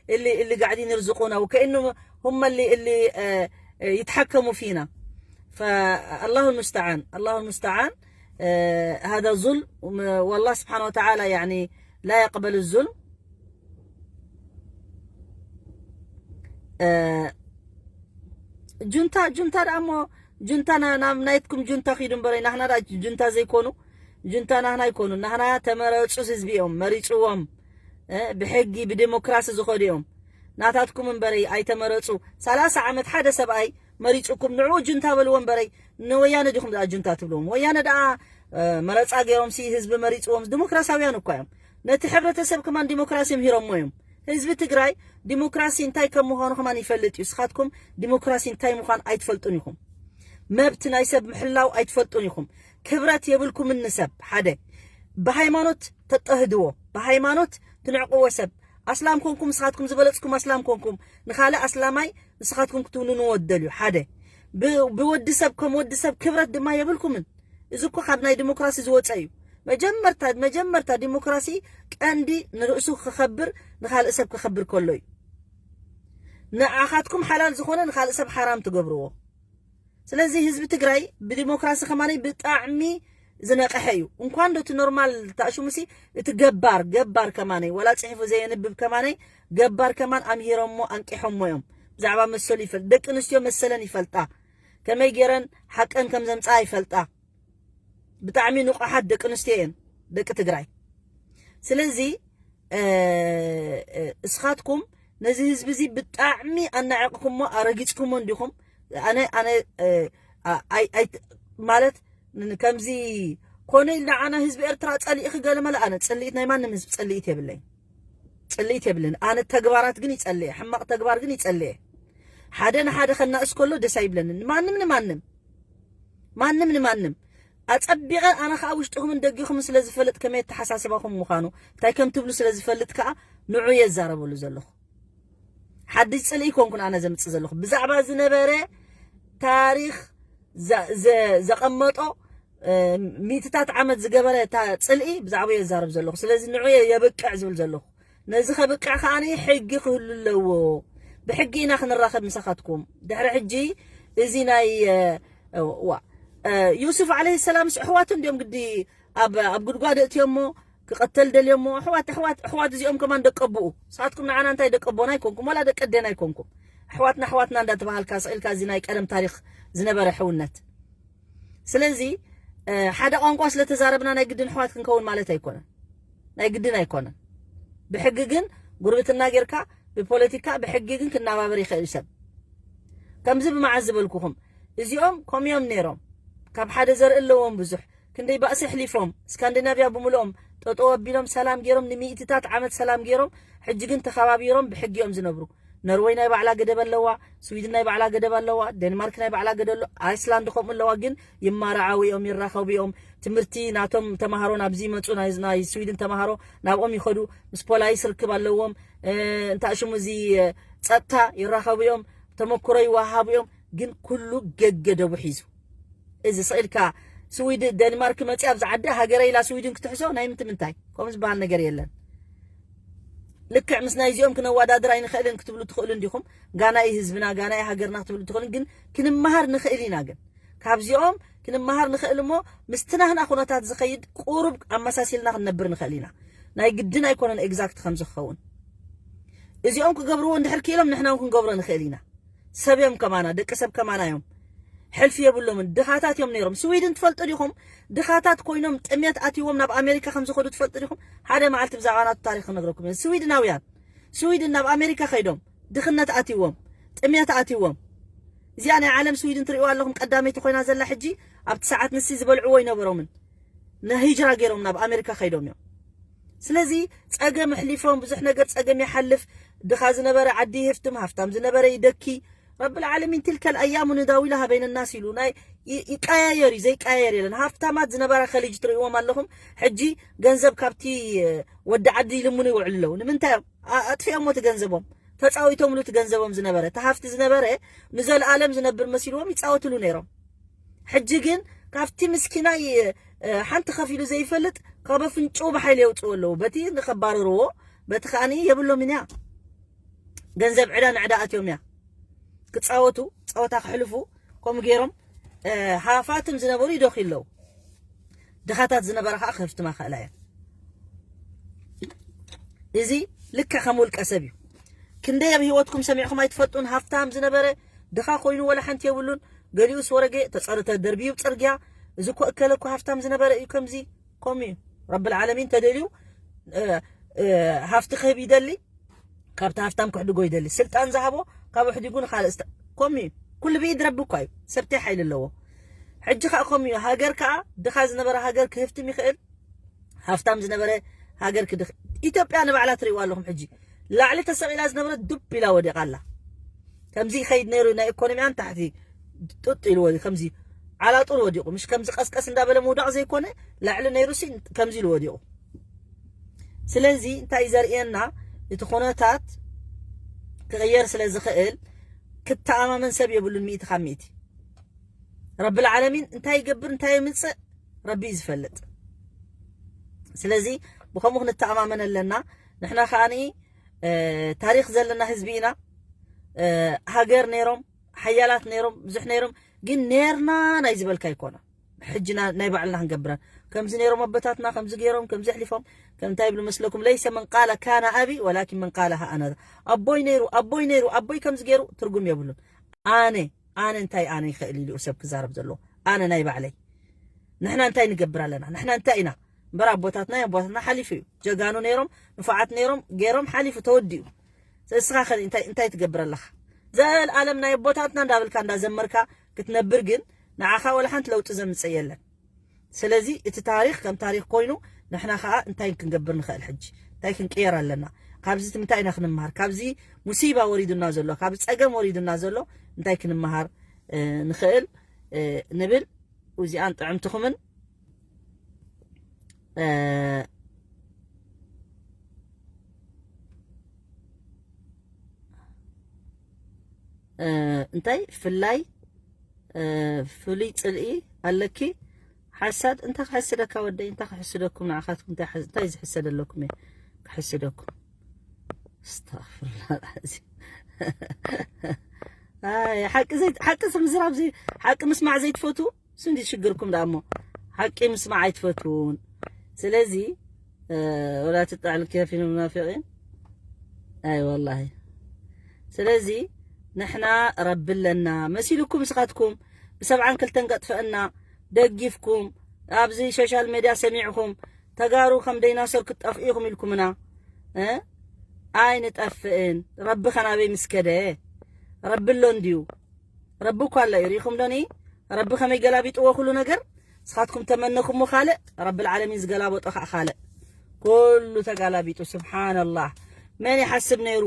اللي، اللي قاعدين يرزقونا، وكأنه هم اللي، اللي، آه، آه، يتحكموا فينا. فالله المستعان، الله المستعان. آه، هذا ظلم، وم-، والله سبحانه وتعالى يعني لا يقبل الظلم. آه، ጁንታ፣ ጁንታ ደኣ እሞ፣ ጁንታ ና-፣ ናብ ናይትኩም ጁንታ ኺዱ እምበረይ፣ ናህና ደኣ ጁንታ ዘይኮኑ፣ ጁንታ ናህና ኣይኮኑ። ናህና ተመረጹ ህዝቢ እዮም መሪጽዎም። እ፣ ብሕጊ ብዲሞክራሲ ዝኸዱ እዮም። ናታትኩም እምበረይ ኣይተመረጹ። ሰላሳ ዓመት ሓደ ሰብኣይ መሪጹኩም፣ ንዕኡ ጁንታ በልዎ እምበረይ፣ ንወያነ ዲኹም ደኣ ጁንታ ትብልዎም? ወያነ ደኣ፣ እ፣ መረጻ ገይሮም ሲ ህዝቢ መሪጽዎም፣ ዲሞክራሲያውያን እኳ እዮም። ነቲ ሕብረተሰብ ከማን ዲሞክራሲ ምህሮሞ እዮም። ህዝቢ ትግራይ ዲሞክራሲ እንታይ ከም ምዃኑ ከማን ይፈልጥ እዩ። ንስኻትኩም ዲሞክራሲ እንታይ ምዃን ኣይትፈልጡን ኢኹም። መብት ናይ ሰብ ምሕላው ኣይትፈልጡን ኢኹም። ክብረት የብልኩምን ንሰብ። ሓደ፣ ብሃይማኖት ተጠህድዎ፣ ብሃይማኖት ትንዕቅዎ ሰብ። ኣስላም ኮንኩም፣ ንስኻትኩም ዝበለጽኩም ኣስላም ኮንኩም፣ ንኻልእ ኣስላማይ ንስኻትኩም ክትውንንዎ ትደልዩ። ሓደ፣ ብ-፣ ብወዲ ሰብ ከም ወዲ ሰብ ክብረት ድማ የብልኩምን። እዚ እኮ ካብ ናይ ዲሞክራሲ ዝወፀ እዩ። መጀመርታ፣ መጀመርታ ዲሞክራሲ ቀንዲ ንርእሱ ክኸብር፣ ንኻልእ ሰብ ክኸብር ከሎ እዩ። ንዓኻትኩም ሓላል ዝኾነ ንኻልእ ሰብ ሓራም ትገብርዎ። ስለዚ ህዝቢ ትግራይ ብዲሞክራሲ ከማነይ ብጣዕሚ ዝነቀሐ እዩ። እንኳን ዶ እቲ ኖርማል ተኣሽሙሲ፣ እቲ ገባር፣ ገባር ከማነይ፣ ወላ ጽሒፉ ዘየንብብ ከማነይ፣ ገባር ከማን ኣምሂሮሞ፣ ኣንቂሖሞ እዮም። ብዛዕባ መሰሉ ይፈልጥ፣ ደቂ ኣንስትዮ መሰለን ይፈልጣ፣ ከመይ ገይረን ሓቀን ከም ዘምጽኣ ይፈልጣ። ብጣዕሚ ንቑሓት ደቂ ኣንስትዮ እየን፣ ደቂ ትግራይ። ስለዚ፣ እ፣ እ፣ እስኻትኩም ነዚ ህዝቢ እዚ ብጣዕሚ ኣናዒቕኩሞ፣ ኣረጊጽኩሞ እንዲኹም። ኣነ፣ ኣነ፣ እ፣ ኣ-፣ ኣይ-፣ ኣይ-፣ ማለት፣ ን-፣ ከምዚ ኮነ ኢልና ኣነ ህዝቢ ኤርትራ ጸሊእኺ ገለ መለ፣ ኣነ ጽልኢት ናይ ማንም ህዝቢ ጽልኢት የብለይ። ጽልኢት የብልን። ኣነ ተግባራት ግን ይጸልየ፣ ሕማቕ ተግባር ግን ይጸልየ። ሓደ ንሓደ ከናእስ ከሎ ደስ ኣይብለንን። ማንም ንማንም። ማንም ንማንም። ኣጸቢቐ ኣነ ኸኣ ውሽጥኹምን ደጊኹምን ስለ ዝፈልጥ ከመይ ኣተሓሳስባኹም ምዃኑ፣ እንታይ ከም ትብሉ ስለ ዝፈልጥ ከኣ ንዑ እየ ዝዛረበሉ ዘለኹ። ሓድሽ ጽልኢ ኮንኩን ኣነ ዘምጽእ ዘለኹ። ብዛዕባ ዝነበረ ታሪኽ ዘ-፣ ዘ-፣ ዘቐመጦ፣ እ፣ ሚእትታት ዓመት ዝገበረ እታ ጽልኢ ብዛዕባ እየ ዝዛረብ ዘለኹ። ስለዚ ንዑ እየ የብቅዕ ዝብል ዘለኹ። ነዚ ከብቅዕ ከኣ ሕጊ ክህሉ ኣለዎ። ብሕጊ ኢና ክንራኸብ ምሳኻትኩም። ድሕሪ ሕጂ እዚ ናይ፣ እ፣ ዋ፣ እ፣ ዩሱፍ ዓለይሂ ሰላምስ ኣሕዋቱ እንድዮም ግዲ ኣብ፣ ኣብ ጉድጓድ እእትዮሞ፣ ክቐተል ደልዮሞ። ኣሕዋት፣ ኣሕዋት፣ ኣሕዋት እዚኦም ከማን ደቀ ኣቦኡ። ንስኻትኩም ንዓና እንታይ ደቀ ኣቦና ኣይኮንኩም፣ ወላ ደቀ ኣዴና ኣይኮንኩም። ኣሕዋትና፣ ኣሕዋትና እንዳተባሃልካ ስቕ ኢልካ እዚ ናይ ቀደም ታሪኽ ዝነበረ ሕውነት። ስለዚ፣ እ፣ ሓደ ቋንቋ ስለ ተዛረብና ናይ ግድን ኣሕዋት ክንከውን ማለት ኣይኮነን። ናይ ግድን ኣይኮነን። ብሕጊ ግን ጉርብትና ጌርካ፣ ብፖለቲካ፣ ብሕጊ ግን ክናባበር ይኽእል ሰብ። ከምዚ ብመዓዝ ዝበልኩኹም፣ እዚኦም ከምኡ እዮም ነይሮም። ካብ ሓደ ዘርኢ ኣለዎም ብዙሕ። ክንደይ ባእሲ ኣሕሊፎም፣ ስካንዲናቭያ ብምልኦም ጠጠው ኣቢሎም ሰላም ገይሮም፣ ንሚእትታት ዓመት ሰላም ገይሮም፣ ሕጂ ግን ተኸባቢሮም ብሕጊ እዮም ዝነብሩ። ኖርወይ ናይ ባዕላ ገደብ ኣለዋ፣ ስዊድን ናይ ባዕላ ገደብ ኣለዋ፣ ዴንማርክ ናይ ባዕላ ገደብ ኣሎ፣ ኣይስላንድ ከምኡ ኣለዋ። ግን ይማራዓው እዮም፣ ይራኸቡ እዮም። ትምህርቲ ናቶም ተማሃሮ ናብዚ ይመጹ፣ ናይ፣ ናይ ስዊድን ተማሃሮ ናብኦም ይኸዱ፣ ምስ ፖላይስ ርክብ ኣለዎም። እ፣ እንታይ ሽሙ እዚ፣ እ፣ ጸጥታ ይራኸቡ እዮም፣ ተመክሮ ይወሃሃቡ እዮም። ግን ኩሉ ገገደቡ ሒዙ። እዚ ስቕ ኢልካ ስዊድ-፣ ዴንማርክ መጺኣ ኣብዚ ዓዲ ሃገረ ኢላ ስዊድን ክትሕዞ ናይ ምንት ምንታይ? ከምኡ ዝበሃል ነገር የለን። ልክዕ ምስ ናይዚኦም ክነወዳድር ኣይንኽእልን ክትብሉ ትኽእሉ እንዲኹም። ጋና እዩ ህዝብና፣ ጋና እዩ ሃገርና ክትብሉ ትኽእሉ። ግን ክንመሃር ንኽእል ኢና። ግን ካብዚኦም ክንመሃር ንኽእል እሞ ምስቲ ናህና ኩነታት ዝኸይድ ቁሩብ ኣመሳሲልና ክንነብር ንኽእል ኢና። ናይ ግድን ኣይኮነን ኤግዛክት ከም ዝኸውን። እዚኦም ክገብርዎ እንድሕር ክኢሎም ንሕና እውን ክንገብሮ ንኽእል ኢና። ሰብ እዮም ከማና፣ ደቂ ሰብ ከማና እዮም። ሕልፊ የብሎምን። ድኻታት እዮም ነይሮም። ስዊድን ትፈልጡ ዲኹም? ድኻታት ኮይኖም ጥሜት ኣትይዎም ናብ ኣሜሪካ ከም ዝኸዱ ትፈልጡ ዲኹም? ሓደ መዓልቲ ብዛዕባ ናቱ ታሪኽ ክነግረኩም እየ። ስዊድናውያን፣ ስዊድን ናብ ኣሜሪካ ከይዶም ድኽነት ኣትይዎም፣ ጥሜት ኣትይዎም። እዚኣ ናይ ዓለም ስዊድን ትርእይዋ ኣለኹም፣ ቀዳመይቲ ኮይና ዘላ ሕጂ። ኣብቲ ሰዓት ንሲ ዝበልዕዎ ኣይነበሮምን። ንሂጅራ ገይሮም ናብ ኣሜሪካ ከይዶም እዮም። ስለዚ ጸገም ኣሕሊፎም፣ ብዙሕ ነገር ጸገም ይሓልፍ። ድኻ ዝነበረ ዓዲ ይህፍትም፣ ሃፍታም ዝነበረ ይደኪ። ረብል ዓለሚን ትልከል ኣያሙ ንዳዊላሃ በይነ ናስ ኢሉ ናይ ይ-፣ ይቀያየር እዩ፣ ዘይቀያየር የለን። ሃፍታማት ዝነበራ ከሊጅ ትርእይዎም ኣለኹም። ሕጂ ገንዘብ ካብቲ፣ እ፣ ወዲ ዓዲ ይልምኑ ይውዕሉ ኣለዉ። ንምንታይ እዮም? ኣ-፣ ኣጥፊኦሞ እቲ ገንዘቦም። ተጻዊቶምሉ እቲ ገንዘቦም ዝነበረ፣ እቲ ሃፍቲ ዝነበረ ንዘለኣለም ዝነብር መሲልዎም ይጻወትሉ ነይሮም። ሕጂ ግን ካብቲ ምስኪናይ ሓንቲ ከፊሉ ዘይፈልጥ ካብ ኣፍንጭኡ ብሓይሊ የውፅዎ ኣለዉ። በቲ ንከባርርዎ፣ በቲ ከዓኒ የብሎም እያ። ገንዘብ ዕዳ ንዕዳ ኣትዮም እያ ክፃወቱ፣ ፀወታ ክሕልፉ። ከምኡ ገይሮም ሃፋትም ዝነበሩ ይደኺ ኣለዉ። ድኻታት ዝነበረ ከዓ ክህፍትማ ክእላ እያ። እዚ ልክዕ ከም ውልቀ ሰብ እዩ። ክንደይ ኣብ ህይወትኩም ሰሚዕኩም ኣይትፈልጡን? ሃፍታም ዝነበረ ድኻ ኮይኑ ወላ ሓንቲ የብሉን። ገሊኡስ ወረጌ ተጸርተ ደርቢዩ ጽርግያ። እዚ እኮ እከለ እኮ ሃፍታም ዝነበረ እዩ። ከምዚ ከምኡ እዩ። ረብል ዓለሚን ተደልዩ ሃፍቲ ክህብ ይደሊ፣ ካብቲ ሃፍታም ክሕድጎ ይደሊ። ስልጣን ዝሃቦ ካብ ኣሕዲጉ ንኻልእ ስተ- ከምኡ እዩ። ኩሉ ብኢድ ረቢ እኳ እዩ። ሰብተይ ሓይሊ ኣለዎ። ሕጂ ከዓ ከምኡ እዩ። ሃገር ከዓ ድኻ ዝነበረ ሃገር ክህፍትም ይኽእል፣ ሃፍታም ዝነበረ ሃገር ክድኽ ኢትዮጵያ ንባዕላ ትርእይዋ ኣለኹም። ሕጂ ላዕሊ ተሰቒላ ዝነበረት ዱብ ኢላ ወዲቓ ኣላ። ከምዚ ይኸይድ ነይሩ ናይ ኢኮኖሚያን ታሕቲ ጡጥ ኢሉ ወዲቑ፣ ከምዚ ዓላጡር ወዲቑ። ምሽ ከምዚ ቀስቀስ እንዳበለ ምውዳቕ ዘይኮነ ላዕሊ ነይሩ ሲ ከምዚ ኢሉ ወዲቑ። ስለዚ እንታይ ዘርእየና፣ እቲ ኩነታት ክቕየር ስለ ዝኽእል ክተኣማመን ሰብ የብሉን። ሚእቲ ካብ ሚእቲ ረብል ዓለሚን እንታይ ይገብር እንታይ የምፅእ ረቢ እዩ ዝፈልጥ። ስለዚ ብኸምኡ ክንተኣማመን ኣለና። ንሕና ከዓኒ ታሪኽ ዘለና ህዝቢ ኢና። ሃገር ነይሮም፣ ሓያላት ነይሮም፣ ብዙሕ ነይሮም፣ ግን ነርና ናይ ዝበልካ ኣይኮነ። ሕጂ ናይ ባዕልና ክንገብረን ከምዚ ነይሮም ኣቦታትና፣ ከምዚ ገይሮም፣ ከምዚ ኣሕሊፎም። ከምታይ ይብሉ መስለኩም? ለይሰ መን ቃለ ካነ ኣቢ ወላኪን መን ቃለ ሃኣነ። ኣቦይ ነይሩ፣ ኣቦይ ነይሩ፣ ኣቦይ ከምዚ ገይሩ ትርጉም የብሉን። ኣነ ኣነ እንታይ ኣነ ይኽእል ኢሉ ሰብ ክዛረብ ዘለዎ? ኣነ ናይ ባዕለይ። ንሕና እንታይ ንገብር ኣለና? ንሕና እንታይ ኢና? እምበር ኣቦታትና ኣቦታትና ሓሊፉ እዩ። ጀጋኑ ነይሮም፣ ንፉዓት ነይሮም፣ ገይሮም ሓሊፉ ተወዲኡ። እስኻ ከ እንታይ እንታይ ትገብር ኣለኻ? ዘልኣለም ናይ ኣቦታትና እንዳበልካ እንዳዘመርካ ክትነብር ግን ንዓኻ ወላ ሓንቲ ለውጢ ዘምጽእ የለን። ስለዚ እቲ ታሪኽ ከም ታሪኽ ኮይኑ ንሕና ኸዓ እንታይ ክንገብር ንኽእል? ሕጂ እንታይ ክንቅየር ኣለና? ካብዚ እንታይ ኢና ክንምሃር? ካብዚ ሙሲባ ወሪዱና ዘሎ፣ ካብዚ ጸገም ወሪዱና ዘሎ እንታይ ክንምሃር ንኽእል ንብል። እዚኣን ጥዕምትኹምን እንታይ ፍላይ ፍሉይ ጽልኢ ኣለኪ? ሓሳድ እንታይ ክሕስደካ ወደይ? እንታይ ክሕስደኩም ንዓኻትኩም? እንታይ ዝሕሰደለኩም እየ ክሕስደኩም? ኣስተግፍሩላህ ኣልዓዚም። ኣይ ሓቂ ዘይ ሓቂ ምዝራብ ዘይ ሓቂ ምስማዕ ዘይትፈቱ ስንዲ ሽግርኩም ደኣ እሞ ሓቂ ምስማዕ ኣይትፈትዉን። ስለዚ ወላ ትጣዕል ከፊ ሙናፊቂን ኣይ ወላሂ። ስለዚ ንሕና ረቢ ኣለና መሲልኩም ንስኻትኩም ብሰብዓን ክልተን ከጥፈአና ደጊፍኩም ኣብዚ ሶሻል ሜድያ ሰሚዕኹም ተጋሩ ከም ደይናሶር ክትጠፍኡ ኢኹም ኢልኩምና። ኣይ ንጠፍእን። ረቢ ከናበይ ምስ ከደ ረቢ ኣሎ እንድዩ። ረቢ እኳ ኣሎ እዩ። ርኢኹም ዶኒ ረቢ ከመይ ገላቢጥዎ ኩሉ ነገር። ንስኻትኩም ተመነኹሞ ካልእ ረቢ ልዓለሚን ዝገላበጦ ከዓ ካልእ። ኩሉ ተጋላቢጡ። ስብሓንላህ። መን ይሓስብ ነይሩ?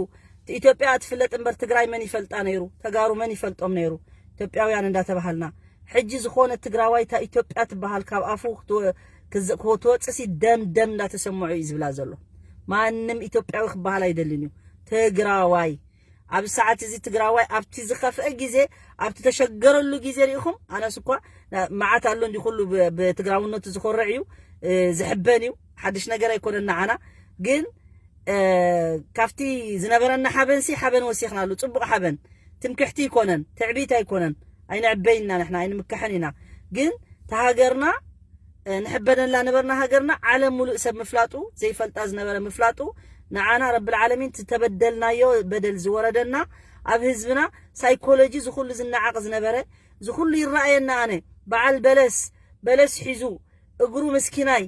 ኢትዮጵያ ትፍለጥ እምበር ትግራይ መን ይፈልጣ ነይሩ? ተጋሩ መን ይፈልጦም ነይሩ? ኢትዮጵያውያን እንዳተባሃልና ሕጂ ዝኾነ ትግራዋይ እታ ኢትዮጵያ ትበሃል ካብ ኣፉ ክትወፅሲ ደም ደም እንዳተሰምዖ እዩ ዝብላ ዘሎ። ማንም ኢትዮጵያዊ ክበሃል ኣይደልን እዩ። ትግራዋይ ኣብ ሰዓት እዚ ትግራዋይ ኣብቲ ዝኸፍአ ግዜ ኣብቲ ተሸገረሉ ግዜ ርኢኹም። ኣነስ እኳ መዓት ኣሎ እንዲ ኩሉ ብትግራውነቱ ዝኮርዕ እዩ ዝሕበን እዩ። ሓድሽ ነገር ኣይኮነን ንዓና ግን ካብቲ ዝነበረና ሓበንሲ ሓበን ወሲኽናሉ። ፅቡቕ ሓበን ትምክሕቲ ኣይኮነን፣ ትዕቢት ኣይኮነን። ኣይንዕበይ ኢና ንሕና ኣይንምካሕን ኢና። ግን ተሃገርና ንሕበነላ ነበርና ሃገርና ዓለም ሙሉእ ሰብ ምፍላጡ ዘይፈልጣ ዝነበረ ምፍላጡ ንዓና ረብል ዓለሚን ዝተበደልናዮ በደል ዝወረደና ኣብ ህዝብና ሳይኮሎጂ ዝኩሉ ዝነዓቕ ዝነበረ ዝኩሉ ይረኣየና ኣነ በዓል በለስ በለስ ሒዙ እግሩ ምስኪናይ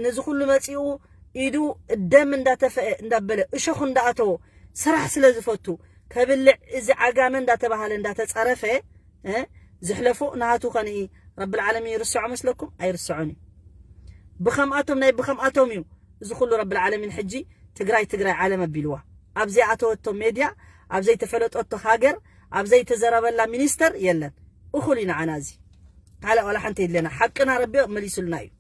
ንዚ ኩሉ መፂኡ ኢዱ ደም እንዳተፈአ እንዳበለ እሾኽ እንዳኣተዎ ስራሕ ስለ ዝፈቱ ከብልዕ እዚ ዓጋመ እንዳተባሃለ እንዳተፀረፈ ዝሕለፎ ናሃቱ ከንኢ ረብል ዓለሚን ይርስዖ መስለኩም? ኣይርስዖን እዩ። ብኸምኣቶም ናይ ብኸምኣቶም እዩ እዚ ኩሉ ረብል ዓለሚን ሕጂ ትግራይ ትግራይ ዓለም ኣቢልዋ። ኣብ ዘይኣተወቶ ሜድያ ኣብ ዘይተፈለጠቶ ሃገር ኣብ ዘይተዘረበላ ሚኒስተር የለን። እኹል እዩ ንዓና እዚ ካልእ ዋላ ሓንቲ የድለና። ሓቅና ረቢ መሊሱልና እዩ።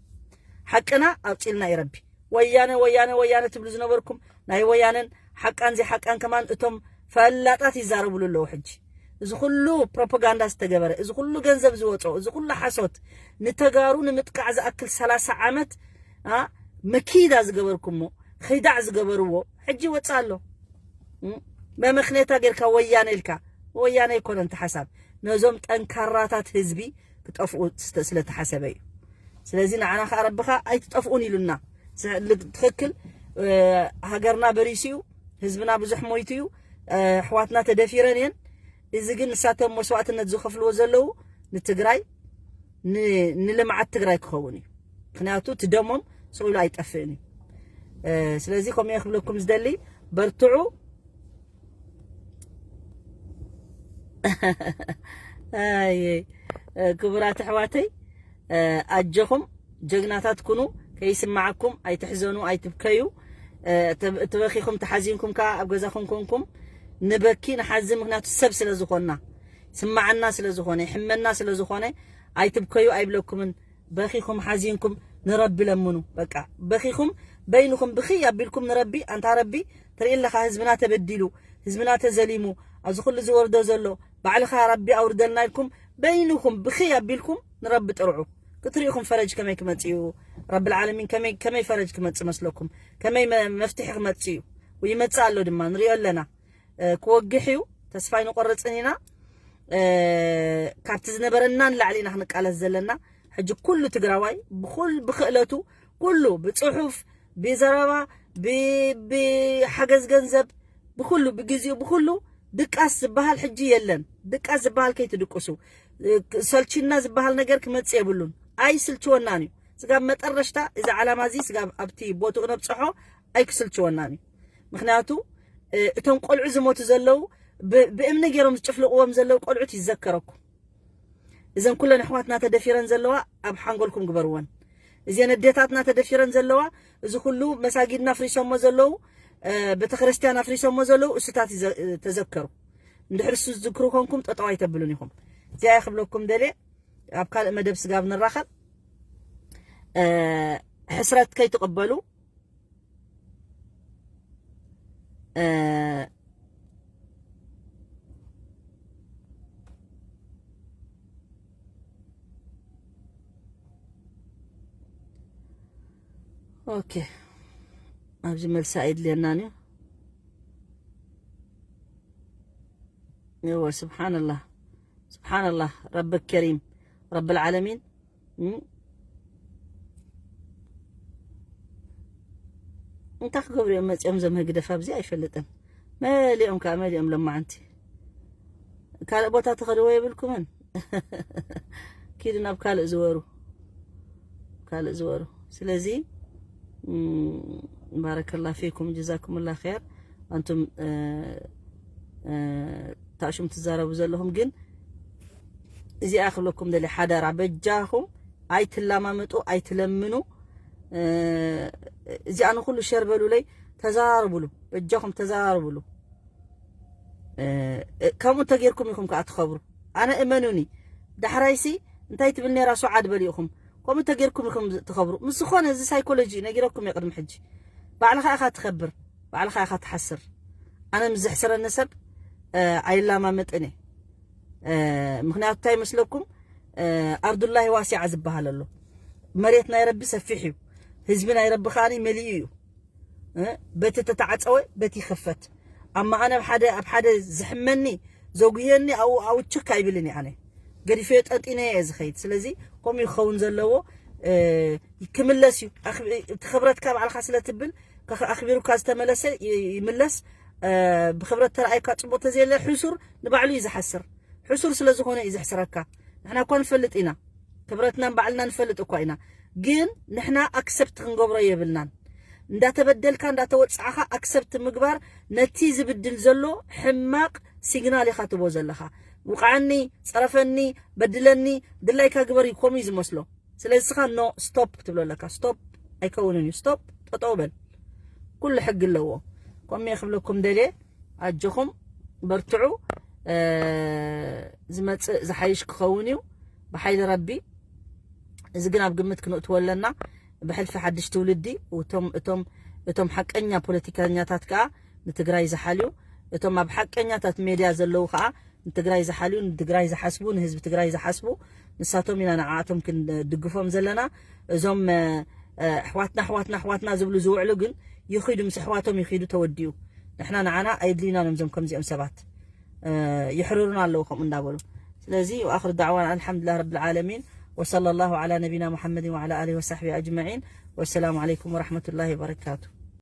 ሓቅና ኣውፂልና እዩ ረቢ። ወያነ ወያነ ወያነ ትብሉ ዝነበርኩም ናይ ወያነን ሓቃን ዘይሓቃን ከማን እቶም ፈላጣት ይዛረብሉ ኣለዉ። ሕጂ እዚ ኩሉ ፕሮፓጋንዳ ዝተገበረ፣ እዚ ኩሉ ገንዘብ ዝወጾ፣ እዚ ኩሉ ሓሶት፣ ንተጋሩ ንምጥቃዕ ዝኣክል ሰላሳ ዓመት፣ ኣ፣ መኪዳ ዝገበርኩሞ፣ ኺዳዕ ዝገበርዎ፣ ሕጂ ይወጽእ ኣሎ። እም? መመኽኔታ ጌርካ ወያነ ኢልካ፣ ወያነ ኣይኮነን እቲ ሓሳብ። ነዞም ጠንካራታት ህዝቢ ክጠፍኡ ስተ-፣ ስለተሓሰበ እዩ። ስለዚ ንዓና ከኣ ረቢ ከኣ ኣይትጠፍኡን ኢሉና። ስ-፣ ል-፣ ትኽክል፣ እ፣ ሃገርና በሪሱ እዩ፣ ህዝብና ብዙሕ ሞይቱ እዩ፣ እ፣ ኣሕዋትና ተደፊረን እየን። እዚ ግን ንሳቶም መስዋእትነት ዝኸፍልዎ ዘለዉ ንትግራይ፣ ን-፣ ንልምዓት ትግራይ ክኸውን እዩ። ምኽንያቱ እቲ ደሞም ስቕ ኢሉ ኣይጠፍእን እዩ። እ፣ ስለዚ ከምኡ እየ ክብለኩም ዝደሊ፣ በርትዑ። ኣየ፣ እ፣ ክቡራት ኣሕዋተይ፣ እ፣ ኣጆኹም ጀግናታት ኩኑ፣ ከይስማዓኩም ኣይትሕዘኑ፣ ኣይትብከዩ። እ፣ ተ-፣ ትበኺኹም ተሓዚንኩም ከኣ ኣብ ገዛኹም ኮንኩም ንበኪ ንሓዝን፣ ምኽንያቱ ሰብ ስለ ዝኾንና፣ ስማዓና ስለ ዝኾነ፣ ይሕመና ስለ ዝኾነ ኣይትብከዩ ኣይብለኩምን። በኺኹም ሓዚንኩም ንረቢ ለምኑ። በቃ በኺኹም በይንኹም ብኽይ ኣቢልኩም ንረቢ፣ ኣንታ ረቢ ትርኢ ኣለኻ ህዝብና ተበዲሉ፣ ህዝብና ተዘሊሙ፣ ኣብዚ ኩሉ ዝወርዶ ዘሎ ባዕልኻ ረቢ ኣውርደልና ኢልኩም በይንኹም ብኽይ ኣቢልኩም ንረቢ ጥርዑ። ክትሪኢኹም ፈረጅ ከመይ ክመጽእ እዩ፣ ረብል ዓለሚን ከመይ፣ ከመይ ፈረጅ ክመጽእ መስለኩም፣ ከመይ መ-፣ መፍትሒ ክመጽእ እዩ። ይመጽእ ኣሎ ድማ ንሪኦ ኣለና። እ፣ ክወግሕ እዩ፣ ተስፋ ኣይንቆርጽን ኢና። እ፣ ካብቲ ዝነበረና ንላዕሊ ኢና ክንቃለስ ዘለና። ሕጂ ኩሉ ትግራዋይ ብኹል-፣ ብክእለቱ ኩሉ ብጽሑፍ፣ ብዘረባ፣ ብ-፣ ብሓገዝ ገንዘብ፣ ብኩሉ፣ ብግዜኡ፣ ብኩሉ ድቃስ ዝበሃል ሕጂ የለን። ድቃስ ዝበሃል ከይትድቅሱ። እ፣ ሰልችና ዝበሃል ነገር ክመጽእ የብሉን። ኣይስልችወናን እዩ። ስጋብ መጠረሽታ እዚ ዓላማ እዚ ስጋብ ኣብቲ ቦትኡ ነብጽሖ ኣይክስልችወናን እዩ። ምኽንያቱ፣ እ፣ እቶም ቆልዑ ዝሞቱ ዘለዉ ብ-፣ ብእምኒ ገይሮም ዝጭፍልቕዎም ዘለዉ ቆልዑት ይዘከረኩም። እዘን ኩለን ኣሕዋትና ተደፊረን ዘለዋ ኣብ ሓንጎልኩም ግበርወን። እዘን ኣዴታትና ተደፊረን ዘለዋ፣ እዚ ኩሉ መሳጊድና ኣፍሪሶሞ ዘለዉ፣ እ፣ ቤተክርስትያን ኣፍሪሶሞ ዘለዉ እሱታት ይዘ-፣ ተዘከሩ። እንድሕር እሱ ዝዝክሩ ኮንኩም ጠጠው ኣይተብሉን ኢኹም። እዚኣ እየ ክብለኩም ደልየ። ኣብ ካልእ መደብ ስጋብ ንራኸብ፣ እ፣ ሕስረት ከይትቕበሉ፣ እ፣ ኦኬ፣ ኣብዚ መልሲ ኣይድልየናን እዩ። እወ፣ ስብሓንላህ፣ ስብሓንላህ፣ ረቢ ከሪም፣ ረብል ዓለሚን። እም? እንታይ ክገብሩ እዮም መፂኦም? ዘም ህግደፍ ኣብዚ ኣይፈልጥን። መሊኦም ከዓ መሊኦም ለማዓንቲ። ካልእ ቦታ ተኸድዎ የብልኩምን። ኪዱ ናብ ካልእ ዝበሩ፣ ካልእ ዝበሩ። ስለዚ፣ እም፣ ባረከላ ፊኩም ጀዛኩምላ ኸይር። ኣንቱም፣ እ፣ እ፣ ታሽም ትዛረቡ ዘለኹም ግን እዚኣ ክብለኩም ደለ ሓደራ፣ በጃኹም ኣይትላማመጡ፣ ኣይትለምኑ። እ፣ እዚኣ ንኹሉ ሸር በሉለይ፣ ተዛራርቡሉ፣ በጃኹም ተዛራርቡሉ። እ፣ እ፣ ከምኡ እንተጌርኩም ኢኹም ከኣ ትኸብሩ። ኣነ እመኑኒ፣ ዳሕራይሲ እንታይ ትብል ነይራ ሱዓድ በሊእኹም። ከምኡ እንተጌርኩም ኢኹም ትኸብሩ። ምስ ዝኾነ እዚ ሳይኮሎጂ ነጊረኩም እየ ቅድሚ ሕጂ። ባዕልኻ ኢኻ ትኸብር፣ ባዕልኻ ኢኻ ትሓስር። ኣነ ምስ ዘሕስረኒ ሰብ፣ እ፣ ኣይላማመጥን እየ። እ፣ ምኽንያቱ እንታይ ይመስለኩም? እ፣ ኣርዱላሂ ዋሲዓ ዝበሃል ኣሎ። መሬት ናይ ረቢ ሰፊሕ እዩ። ህዝቢ ናይ ረቢ ከኣ መሊኡ እዩ። እ፣ በቲ ተተዓጸወ በቲ ይኸፈት። ኣማ ኣነ ኣብ ሓደ፣ ኣብ ሓደ ዝሕመኒ፣ ዘጉህየኒ ኣብኡ፣ ኣብኡ ችክ ኣይብልን እየ ኣነ። ገዲፈዮ ጠንጢነ እየ ዝኸይድ። ስለዚ ከምኡ ይኸውን ዘለዎ፣ እ፣ ክምለስ እዩ። ኣኽ-፣ እቲ ክብረትካ ባዕልኻ ስለ ትብል፣ ከ-፣ ኣኽቢሩካ ዝተመለሰ ይ-፣ ይምለስ። እ፣ ብክብረት ተረኣይካ ጽቡቕ ተዘየለ፣ ሕሱር ንባዕሉ እዩ ዝሓስር። ሕሱር ስለ ዝኾነ እዩ ዘሕስረካ። ንሕና እኳ ንፈልጥ ኢና። ክብረትናን ባዕልና ንፈልጥ እኳ ኢና። ግን ንሕና ኣክሰፕት ክንገብሮ የብልናን። እንዳተበደልካ፣ እንዳተወጻዕኻ ኣክሰፕት ምግባር ነቲ ዝብድል ዘሎ ሕማቕ ሲግናል ኢኻ ትቦ ዘለኻ። ውቃዓኒ፣ ጸረፈኒ፣ በድለኒ፣ ድላይካ ግበር እዩ፣ ከምኡ እዩ ዝመስሎ። ስለዚ ስኻ ኖ፣ ስቶፕ ክትብሎ ኣለካ። ስቶፕ ኣይከውንን እዩ። ስቶፕ፣ ጠጠው በል። ኩሉ ሕጊ ኣለዎ። ከምኡ እየ ክብለኩም ደልየ። ኣጆኹም በርትዑ። እ፣ ዝመጽእ ዝሓይሽ ክኸውን እዩ ብሓይሊ ረቢ። እዚ ግን ኣብ ግምት ክንእትዎ ኣለና። ብሕልፊ ሓድሽ ትውልዲ፣ እቶም፣ እቶም፣ እቶም ሓቀኛ ፖለቲከኛታት ከኣ ንትግራይ ዝሓልዩ፣ እቶም ኣብ ሓቀኛታት ሜድያ ዘለዉ ከኣ ንትግራይ ዝሓልዩ፣ ንትግራይ ዝሓስቡ፣ ንህዝቢ ትግራይ ዝሓስቡ ንሳቶም ኢና ንዓኣቶም ክንድግፎም ዘለና። እዞም ኣሕዋትና ኣሕዋትና ኣሕዋትና ዝብሉ ዝውዕሉ ግን ይኺዱ፣ ምስ ኣሕዋቶም ይኺዱ፣ ተወዲኡ። ንሕና ንዓና ኣይድልዩናን እዮም እዞም ከምዚኦም ሰባት። ይሕርሩና ኣለዉ ከምኡ እንዳበሉ። ስለዚ ወኣኽር ዳዕዋና ኣልሓምዱሊላህ ረብል ዓለሚን ወሰለ ላሁ ዓላ ነቢና ሙሓመድን ወዓላ ኣሊሂ ወሳሕቢሂ ኣጅመዒን። ወሰላሙ ዓለይኩም ወረሕመቱላሂ ወበረካቱ።